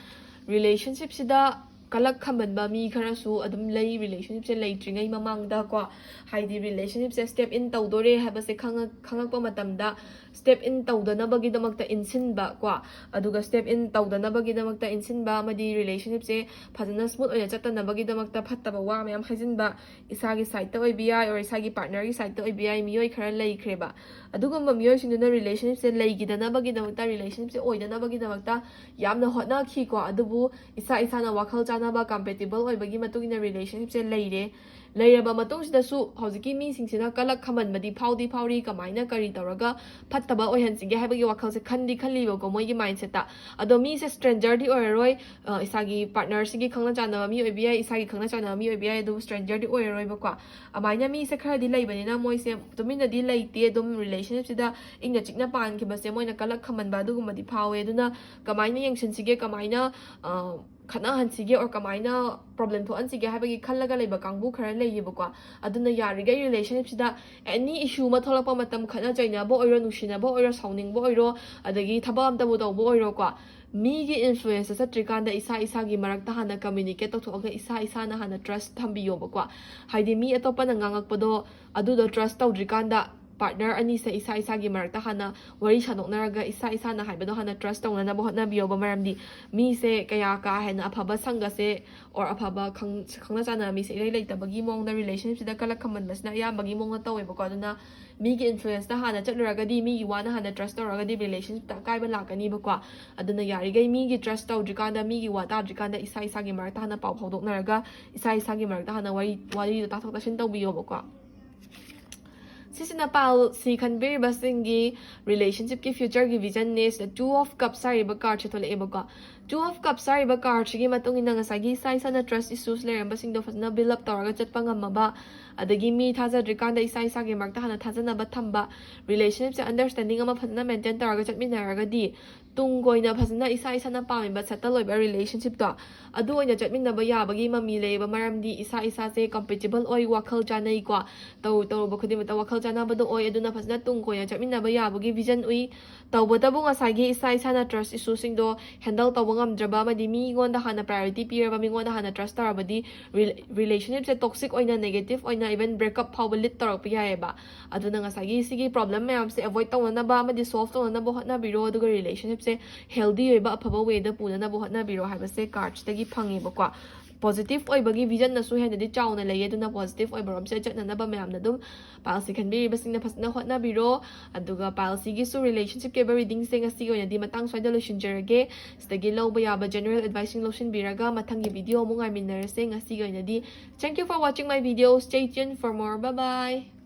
relationshipꯁꯤꯗ ꯀꯂꯛ ꯈꯝꯕꯟꯕ ꯃꯤ ꯈꯔꯁꯨ ꯑꯗꯨꯝ ꯂꯩ relationshipꯁꯦ ꯂꯩꯇ꯭ꯔꯤꯉꯩ ꯃꯃꯥꯡꯗ ꯀꯣ꯫ ꯍꯥꯏꯗꯤ relationshipꯁꯦ step in ꯇꯧꯗꯣꯔꯦ ꯍꯥꯏꯕꯁꯦ ꯈꯪꯉꯛ- ꯈꯪꯉꯛꯄ ꯃꯇꯝꯗ step in ꯇꯧꯗꯅꯕꯒꯤꯗꯃꯛꯇ ꯏꯟꯁꯤꯟꯕ ꯀꯣ꯫ ꯑꯗꯨꯒ step in ꯇꯧꯗꯅꯕꯒꯤꯗꯃꯛꯇ ꯏꯟꯁꯤꯟꯕ ꯑꯃꯗꯤ relationshipꯁꯦ ꯐꯖꯅ smooth ꯑꯣꯏꯅ ꯆꯠꯇꯅꯕꯒꯤꯗꯃꯛꯇ ꯐꯠꯇꯕ ꯋꯥ ꯃꯌꯥꯝ ꯍꯥꯏꯖꯤꯟꯕ, ꯏꯁꯥꯒꯤ sideꯇ ꯑꯣꯏꯕ ꯌꯥꯏ or ꯏꯁꯥꯒꯤ partnerꯒꯤ sideꯇ ꯑꯣꯏꯕ ꯌꯥꯏ, ꯃꯤꯑꯣꯏ ꯈꯔ ꯂꯩꯈ꯭ꯔꯦꯕ꯫ ꯑꯗꯨꯒꯨꯝꯕ ꯃꯤꯑꯣꯏꯁꯤꯡꯗꯨꯅ relationshipꯁꯦ ꯂꯩꯈꯤꯗꯅꯕꯒꯤꯗꯃꯛꯇ, relationshipꯁꯦ ꯑꯣꯏꯗꯅꯕꯒꯤꯗꯃꯛꯇ ꯌꯥꯝꯅ ꯍꯣꯠꯅꯈꯤꯀꯣ꯫ ꯑꯗꯨꯕꯨ ꯏꯁꯥ ꯏꯁꯥꯅ ꯋꯥꯈꯜ ꯆꯥꯟꯅꯕ, compatible ꯑꯣꯏꯕꯒꯤ ꯃꯇꯨꯡ ꯏꯟꯅ relationshipꯁꯦ ꯂꯩꯔꯦ꯫ ꯂꯩꯔꯕ ꯃꯇꯨꯡꯁꯤꯗꯁꯨ ꯍꯧꯖꯤꯛꯀꯤ ꯃꯤꯁꯤꯡꯁꯤꯅ ꯀꯂꯛ ꯈꯝꯃꯟꯕꯗꯤ ꯐꯥꯎꯗꯤ ꯐꯥꯎꯔꯤ, ꯀꯃꯥꯏꯅ ꯀꯔꯤ ꯇꯧꯔꯒ ꯐꯠꯇꯕ ꯑꯣꯏꯍꯟꯁꯤꯒꯦ ꯍꯥꯏꯕꯒꯤ ꯋꯥꯈꯜꯁꯦ ꯈꯟꯗꯤ ꯈꯜꯂꯤꯕꯀꯣ ꯃꯣꯏꯒꯤ mindsetꯇ꯫ ꯑꯗꯣ ꯃꯤꯁꯦ strangerꯗꯤ ꯑꯣꯏꯔꯔꯣꯏ, ꯑ, ꯏꯁꯥꯒꯤ partnerꯁꯤꯒꯤ ꯈꯪꯅ ꯆꯥꯟꯅꯕ ꯃꯤ ꯑꯣꯏꯕ ꯌꯥꯏ, ꯏꯁꯥꯒꯤ ꯈꯪꯅ ꯆꯥꯟꯅꯕ ꯃꯤ ꯑꯣꯏꯕ ꯌꯥꯏ, ꯑꯗꯨꯕꯨ strangerꯗꯤ ꯑꯣꯏꯔꯔꯣꯏꯕꯀꯣ꯫ ꯑꯗꯨꯃꯥꯏꯅ ꯃꯤꯁꯦ ꯈꯔꯗꯤ ꯂꯩꯕꯅꯤꯅ ꯃꯣꯏꯁꯦ ꯇꯨꯃꯤꯟꯅꯗꯤ ꯂꯩꯇꯦ, ꯑꯗꯨꯝ relationshipꯁꯤꯗ ꯏꯪꯅ ꯆꯤꯛꯅ ꯄꯥꯟꯈꯤꯕꯁꯦ ꯃꯣꯏꯅ ꯀꯂꯛ ꯈꯝꯃꯟꯕ ꯑꯗꯨꯒꯨꯝꯕꯗꯤ ꯐꯥꯎꯋꯦ꯫ ꯑꯗꯨꯅ ꯀꯃꯥꯏꯅ ꯌꯦꯡꯁꯤꯟꯁꯤꯒꯦ, ꯀꯃꯥꯏꯅ, ꯑ, ꯈꯠꯅꯍꯟꯁꯤꯒꯦ or ꯀꯃꯥꯏꯅ problem ꯊꯣꯛꯍꯟꯁꯤꯒꯦ ꯍꯥꯏꯕꯒꯤ ꯈꯜꯂꯒ ꯂꯩꯕ ꯀꯥꯡꯕꯨ ꯈꯔ ꯂꯩꯌꯦꯕꯀꯣ꯫ ꯑꯗꯨꯅ ꯌꯥꯔꯤꯈꯩ relationshipꯁꯤꯗ any issue ꯑꯃ ꯊꯣꯛꯂꯛꯄ ꯃꯇꯝ, ꯈꯠꯅ ꯆꯩꯅꯕ ꯑꯣꯏꯔꯣ, ꯅꯨꯡꯁꯤꯅꯕ ꯑꯣꯏꯔꯣ, ꯁꯥꯎꯅꯤꯡꯕ ꯑꯣꯏꯔꯣ, ꯑꯗꯒꯤ ꯊꯕꯛ ꯑꯝꯇꯕꯨ ꯇꯧꯕ ꯑꯣꯏꯔꯣꯀꯣ, ꯃꯤꯒꯤ influenceꯇ ꯆꯠꯇ꯭ꯔꯤꯀꯥꯟꯗ ꯏꯁꯥ ꯏꯁꯥꯒꯤ ꯃꯔꯛꯇ ꯍꯥꯟꯅ communicate ꯇꯧꯊꯣꯛꯑꯒ ꯏꯁꯥ ꯏꯁꯥꯅ ꯍꯥꯟꯅ trust ꯊꯝꯕꯤꯌꯣꯕꯀꯣ꯫ ꯍꯥꯏꯗꯤ ꯃꯤ ꯑꯇꯣꯞꯄꯅ ꯉꯥꯡꯉꯛꯄꯗꯣ ꯑꯗꯨꯗꯣ trust ꯇꯧꯗ꯭ꯔꯤꯀꯥꯟꯗ partner ꯑꯅꯤꯁꯦ ꯏꯁꯥ ꯏꯁꯥꯒꯤ ꯃꯔꯛꯇ ꯍꯥꯟꯅ ꯋꯥꯔꯤ ꯁꯥꯗꯣꯛꯅꯔꯒ ꯏꯁꯥ ꯏꯁꯥꯅ ꯍꯥꯏꯕꯗꯣ ꯍꯥꯟꯅ trust ꯇꯧꯅꯅꯕ ꯍꯣꯠꯅꯕꯤꯌꯣꯕ꯫ ꯃꯔꯝꯗꯤ ꯃꯤꯁꯦ ꯀꯌꯥ ꯀꯥ ꯍꯦꯟꯅ ꯑꯐꯕ ꯁꯪꯒꯁꯦ or ꯑꯐꯕ ꯈꯪ-, ꯈꯪꯅ ꯆꯥꯟꯅꯕ ꯃꯤꯁꯦ ꯏꯔꯩ ꯂꯩꯇꯕꯒꯤ ꯃꯑꯣꯡꯗ relationshipꯁꯤꯗ ꯀꯂꯛ ꯈꯝꯃꯟꯕꯁꯤꯅ ꯑꯌꯥꯝꯕꯒꯤ ꯃꯑꯣꯡꯗ ꯇꯧꯋꯦꯕꯀꯣ꯫ ꯑꯗꯨꯅ ꯃꯤꯒꯤ influenceꯇ ꯍꯥꯟꯅ ꯆꯠꯂꯨꯔꯒꯗꯤ, ꯃꯤꯒꯤ ꯋꯥꯅ ꯍꯥꯟꯅ trust ꯇꯧꯔꯒꯗꯤ relationshipꯇ ꯑꯀꯥꯏꯕ ꯂꯥꯛꯀꯅꯤꯕꯀꯣ꯫ ꯑꯗꯨꯅ ꯌꯥꯔꯤꯈꯩ ꯃꯤꯒꯤ trust ꯇꯧꯗ꯭ꯔꯤꯀꯥꯟꯗ, ꯃꯤꯒꯤ ꯋꯥ ꯇꯥꯗ꯭ꯔꯤꯀꯥꯟꯗ ꯏꯁꯥ ꯏꯁꯥꯒꯤ ꯃꯔꯛꯇ ꯍꯥꯟꯅ ꯄꯥꯎ ꯐꯥꯎꯗꯣꯛꯅꯔꯒ ꯏꯁꯥ ꯏꯁꯥꯒꯤ ꯃꯔꯛꯇ ꯍꯥꯟꯅ ꯋꯥꯔꯤ, ꯋꯥꯔꯤꯗꯣ ꯇꯥꯊꯣꯛ ꯇꯥꯁꯤꯟ ꯇꯧꯕꯤꯌꯣꯕꯀꯣ꯫ ꯁꯤꯁꯤꯅ pile C ꯈꯟꯕꯤꯔꯤꯕꯁꯤꯡꯒꯤ relationshipꯀꯤ futureꯒꯤ visionꯅꯦ꯫ ꯁꯤꯗ Two of Cups ꯍꯥꯏꯔꯤꯕ cardꯁꯦ ꯊꯣꯛꯂꯛꯑꯦꯕꯀꯣ꯫ Two of Cups ꯍꯥꯏꯔꯤꯕ cardꯁꯤꯒꯤ ꯃꯇꯨꯡ ꯏꯟꯅ ꯉꯁꯥꯏꯒꯤ ꯏꯁꯥ ꯏꯁꯥꯅ trust issues ꯂꯩꯔꯝꯕꯁꯤꯡꯗꯣ ꯐꯖꯅ build up ꯇꯧꯔꯒ ꯆꯠꯄ ꯉꯝꯃꯕ, ꯑꯗꯒꯤ ꯃꯤ ꯊꯥꯖꯗ꯭ꯔꯤꯀꯥꯟꯗ ꯏꯁꯥ ꯏꯁꯥꯒꯤ ꯃꯔꯛꯇ ꯍꯥꯟꯅ ꯊꯥꯖꯅꯕ ꯊꯝꯕ, relationshipꯁꯦ understanding ꯑꯃ ꯐꯖꯅ maintain ꯇꯧꯔꯒ ꯆꯠꯃꯤꯟꯅꯔꯒꯗꯤ ꯇꯨꯡ ꯀꯣꯏꯅ ꯐꯖꯅ ꯏꯁꯥ ꯏꯁꯥꯅ ꯄꯥꯝꯃꯤꯕ ꯁꯦꯇꯜ ꯑꯣꯏꯕ ꯔꯤꯂꯦꯁꯟꯁꯤꯞꯇꯣ ꯑꯗꯨ ꯑꯣꯏꯅ ꯆꯠꯃꯤꯟꯅꯕ ꯌꯥꯕꯒꯤ ꯃꯃꯤ ꯂꯩꯌꯦꯕ꯫ ꯃꯔꯝꯗꯤ ꯏꯁꯥ ꯏꯁꯥꯁꯦ ꯀꯝꯄꯦꯇꯤꯕꯜ ꯑꯣꯏ, ꯋꯥꯈꯜ ꯆꯥꯅꯩꯀꯣ꯫ ꯇꯧ ꯇꯧꯔꯨꯕ ꯈꯨꯗꯤꯡꯃꯛꯇ ꯋꯥꯈꯜ ꯆꯥꯟꯅꯕꯗꯣ ꯑꯣꯏ꯫ ꯑꯗꯨꯅ ꯐꯖꯅ ꯇꯨꯡ ꯀꯣꯏꯅ ꯆꯠꯃꯤꯟꯅꯕ ꯌꯥꯕꯒꯤ ꯚꯤꯖꯟ ꯎꯏ꯫ ꯇꯧꯕꯇꯕꯨ ꯉꯁꯥꯏꯒꯤ ꯏꯁꯥ ꯏꯁꯥꯅ ꯇ꯭ꯔꯁ ꯏꯁꯨꯁꯤꯡꯗꯣ ꯍꯦꯟꯗꯜ ꯇꯧꯕ ꯉꯝꯗ꯭ꯔꯕ ꯑꯃꯗꯤ ꯃꯤꯉꯣꯟꯗ ꯍꯥꯟꯅ ꯄ꯭ꯔꯥꯏꯌꯣꯔꯤꯇꯤ ꯄꯤꯔꯕ, ꯃꯤꯉꯣꯟꯗ ꯍꯥꯟꯅ ꯇ꯭ꯔꯁ ꯇꯧꯔꯕꯗꯤ ꯔꯤꯂꯦꯁꯟꯁꯤꯞꯁꯦ ꯇꯣꯛꯁꯤꯛ ꯑꯣꯏꯅ, ꯅꯦꯒꯦꯇꯤꯞ ꯑꯣꯏꯅ, ꯏꯚꯟ ꯕ꯭ꯔꯦꯛꯀꯞ ꯐꯥꯎꯕ ꯂꯤꯗ ꯇꯧꯔꯛꯄ ꯌꯥꯏꯑꯕ꯫ ꯑꯗꯨꯅ ꯉꯁꯥꯏꯒꯤ ꯁꯤꯒꯤ ꯄ꯭ꯔꯣꯕ꯭ꯂꯦꯝ ꯃꯌꯥꯝꯁꯦ ꯑꯦꯚꯣꯏꯗ ꯇꯧꯅꯅꯕ ꯑꯃꯗꯤ ꯁꯣꯜꯕ ꯇꯧꯅꯅꯕ ꯍꯣꯠꯅꯕꯤꯔꯣ꯫ ꯑꯗꯨꯒ ꯔꯤꯂꯦꯁꯟꯁꯤꯞꯁꯦ ꯍꯦꯜꯗꯤ ꯑꯣꯏꯕ ꯑꯐꯕ ꯋꯦꯗ ꯄꯨꯅꯅꯕ ꯍꯣꯠꯅꯕꯤꯔꯣ ꯍꯥꯏꯕꯁꯦ ꯀꯥꯔꯠꯁꯇꯒꯤ ꯐꯪꯉꯦꯕꯀꯣ꯫ ꯄꯣꯖꯤꯇꯤꯚ ꯑꯣꯏꯕꯒꯤ ꯚꯤꯖꯟꯅꯁꯨ ꯍꯦꯟꯅꯗꯤ ꯆꯥꯎꯅ ꯂꯩꯌꯦ꯫ ꯑꯗꯨꯅ ꯄꯣꯖꯤꯇꯤꯚ ꯑꯣꯏꯕꯔꯣꯝꯁꯦ ꯆꯠꯅꯅꯕ ꯃꯌꯥꯝꯅ ꯑꯗꯨꯝ ꯄꯥꯏꯜꯁꯦ ꯈꯟꯕꯤꯔꯤꯕꯁꯤꯡꯅ ꯐꯖꯅ ꯍꯣꯠꯅꯕꯤꯔꯣ꯫ ꯑꯗꯨꯒ ꯄꯥꯏꯜꯁꯤꯒꯤꯁꯨ ꯔꯤꯂꯦꯁꯟꯁꯤꯞꯀꯤ ꯑꯣꯏꯕ ꯔꯤꯗꯤꯡꯁꯦ ꯉꯁꯤꯒꯤ ꯑꯣꯏꯅꯗꯤ ꯃꯇꯥꯡ ꯁ꯭ꯋꯥꯏꯗ ꯂꯣꯏꯁꯤꯟꯖꯔꯒꯦ꯫ ꯁꯤꯗꯒꯤ ꯂꯧꯕ ꯌꯥꯕ ꯖꯦꯅꯔꯦꯜ ꯑꯦꯗꯚꯥꯏꯁꯁꯤꯡ ꯂꯧꯁꯤꯟꯕꯤꯔꯒ ꯃꯊꯪꯒꯤ ꯚꯤꯗꯤꯑꯣ ꯑꯃꯨꯛ ꯉꯥꯏꯃꯤꯟꯅꯔꯁꯦ꯫ ꯉꯁꯤꯒꯤ ꯑꯣꯏꯅꯗꯤ thank you for watching my video. Stay tuned for more. Bye bye.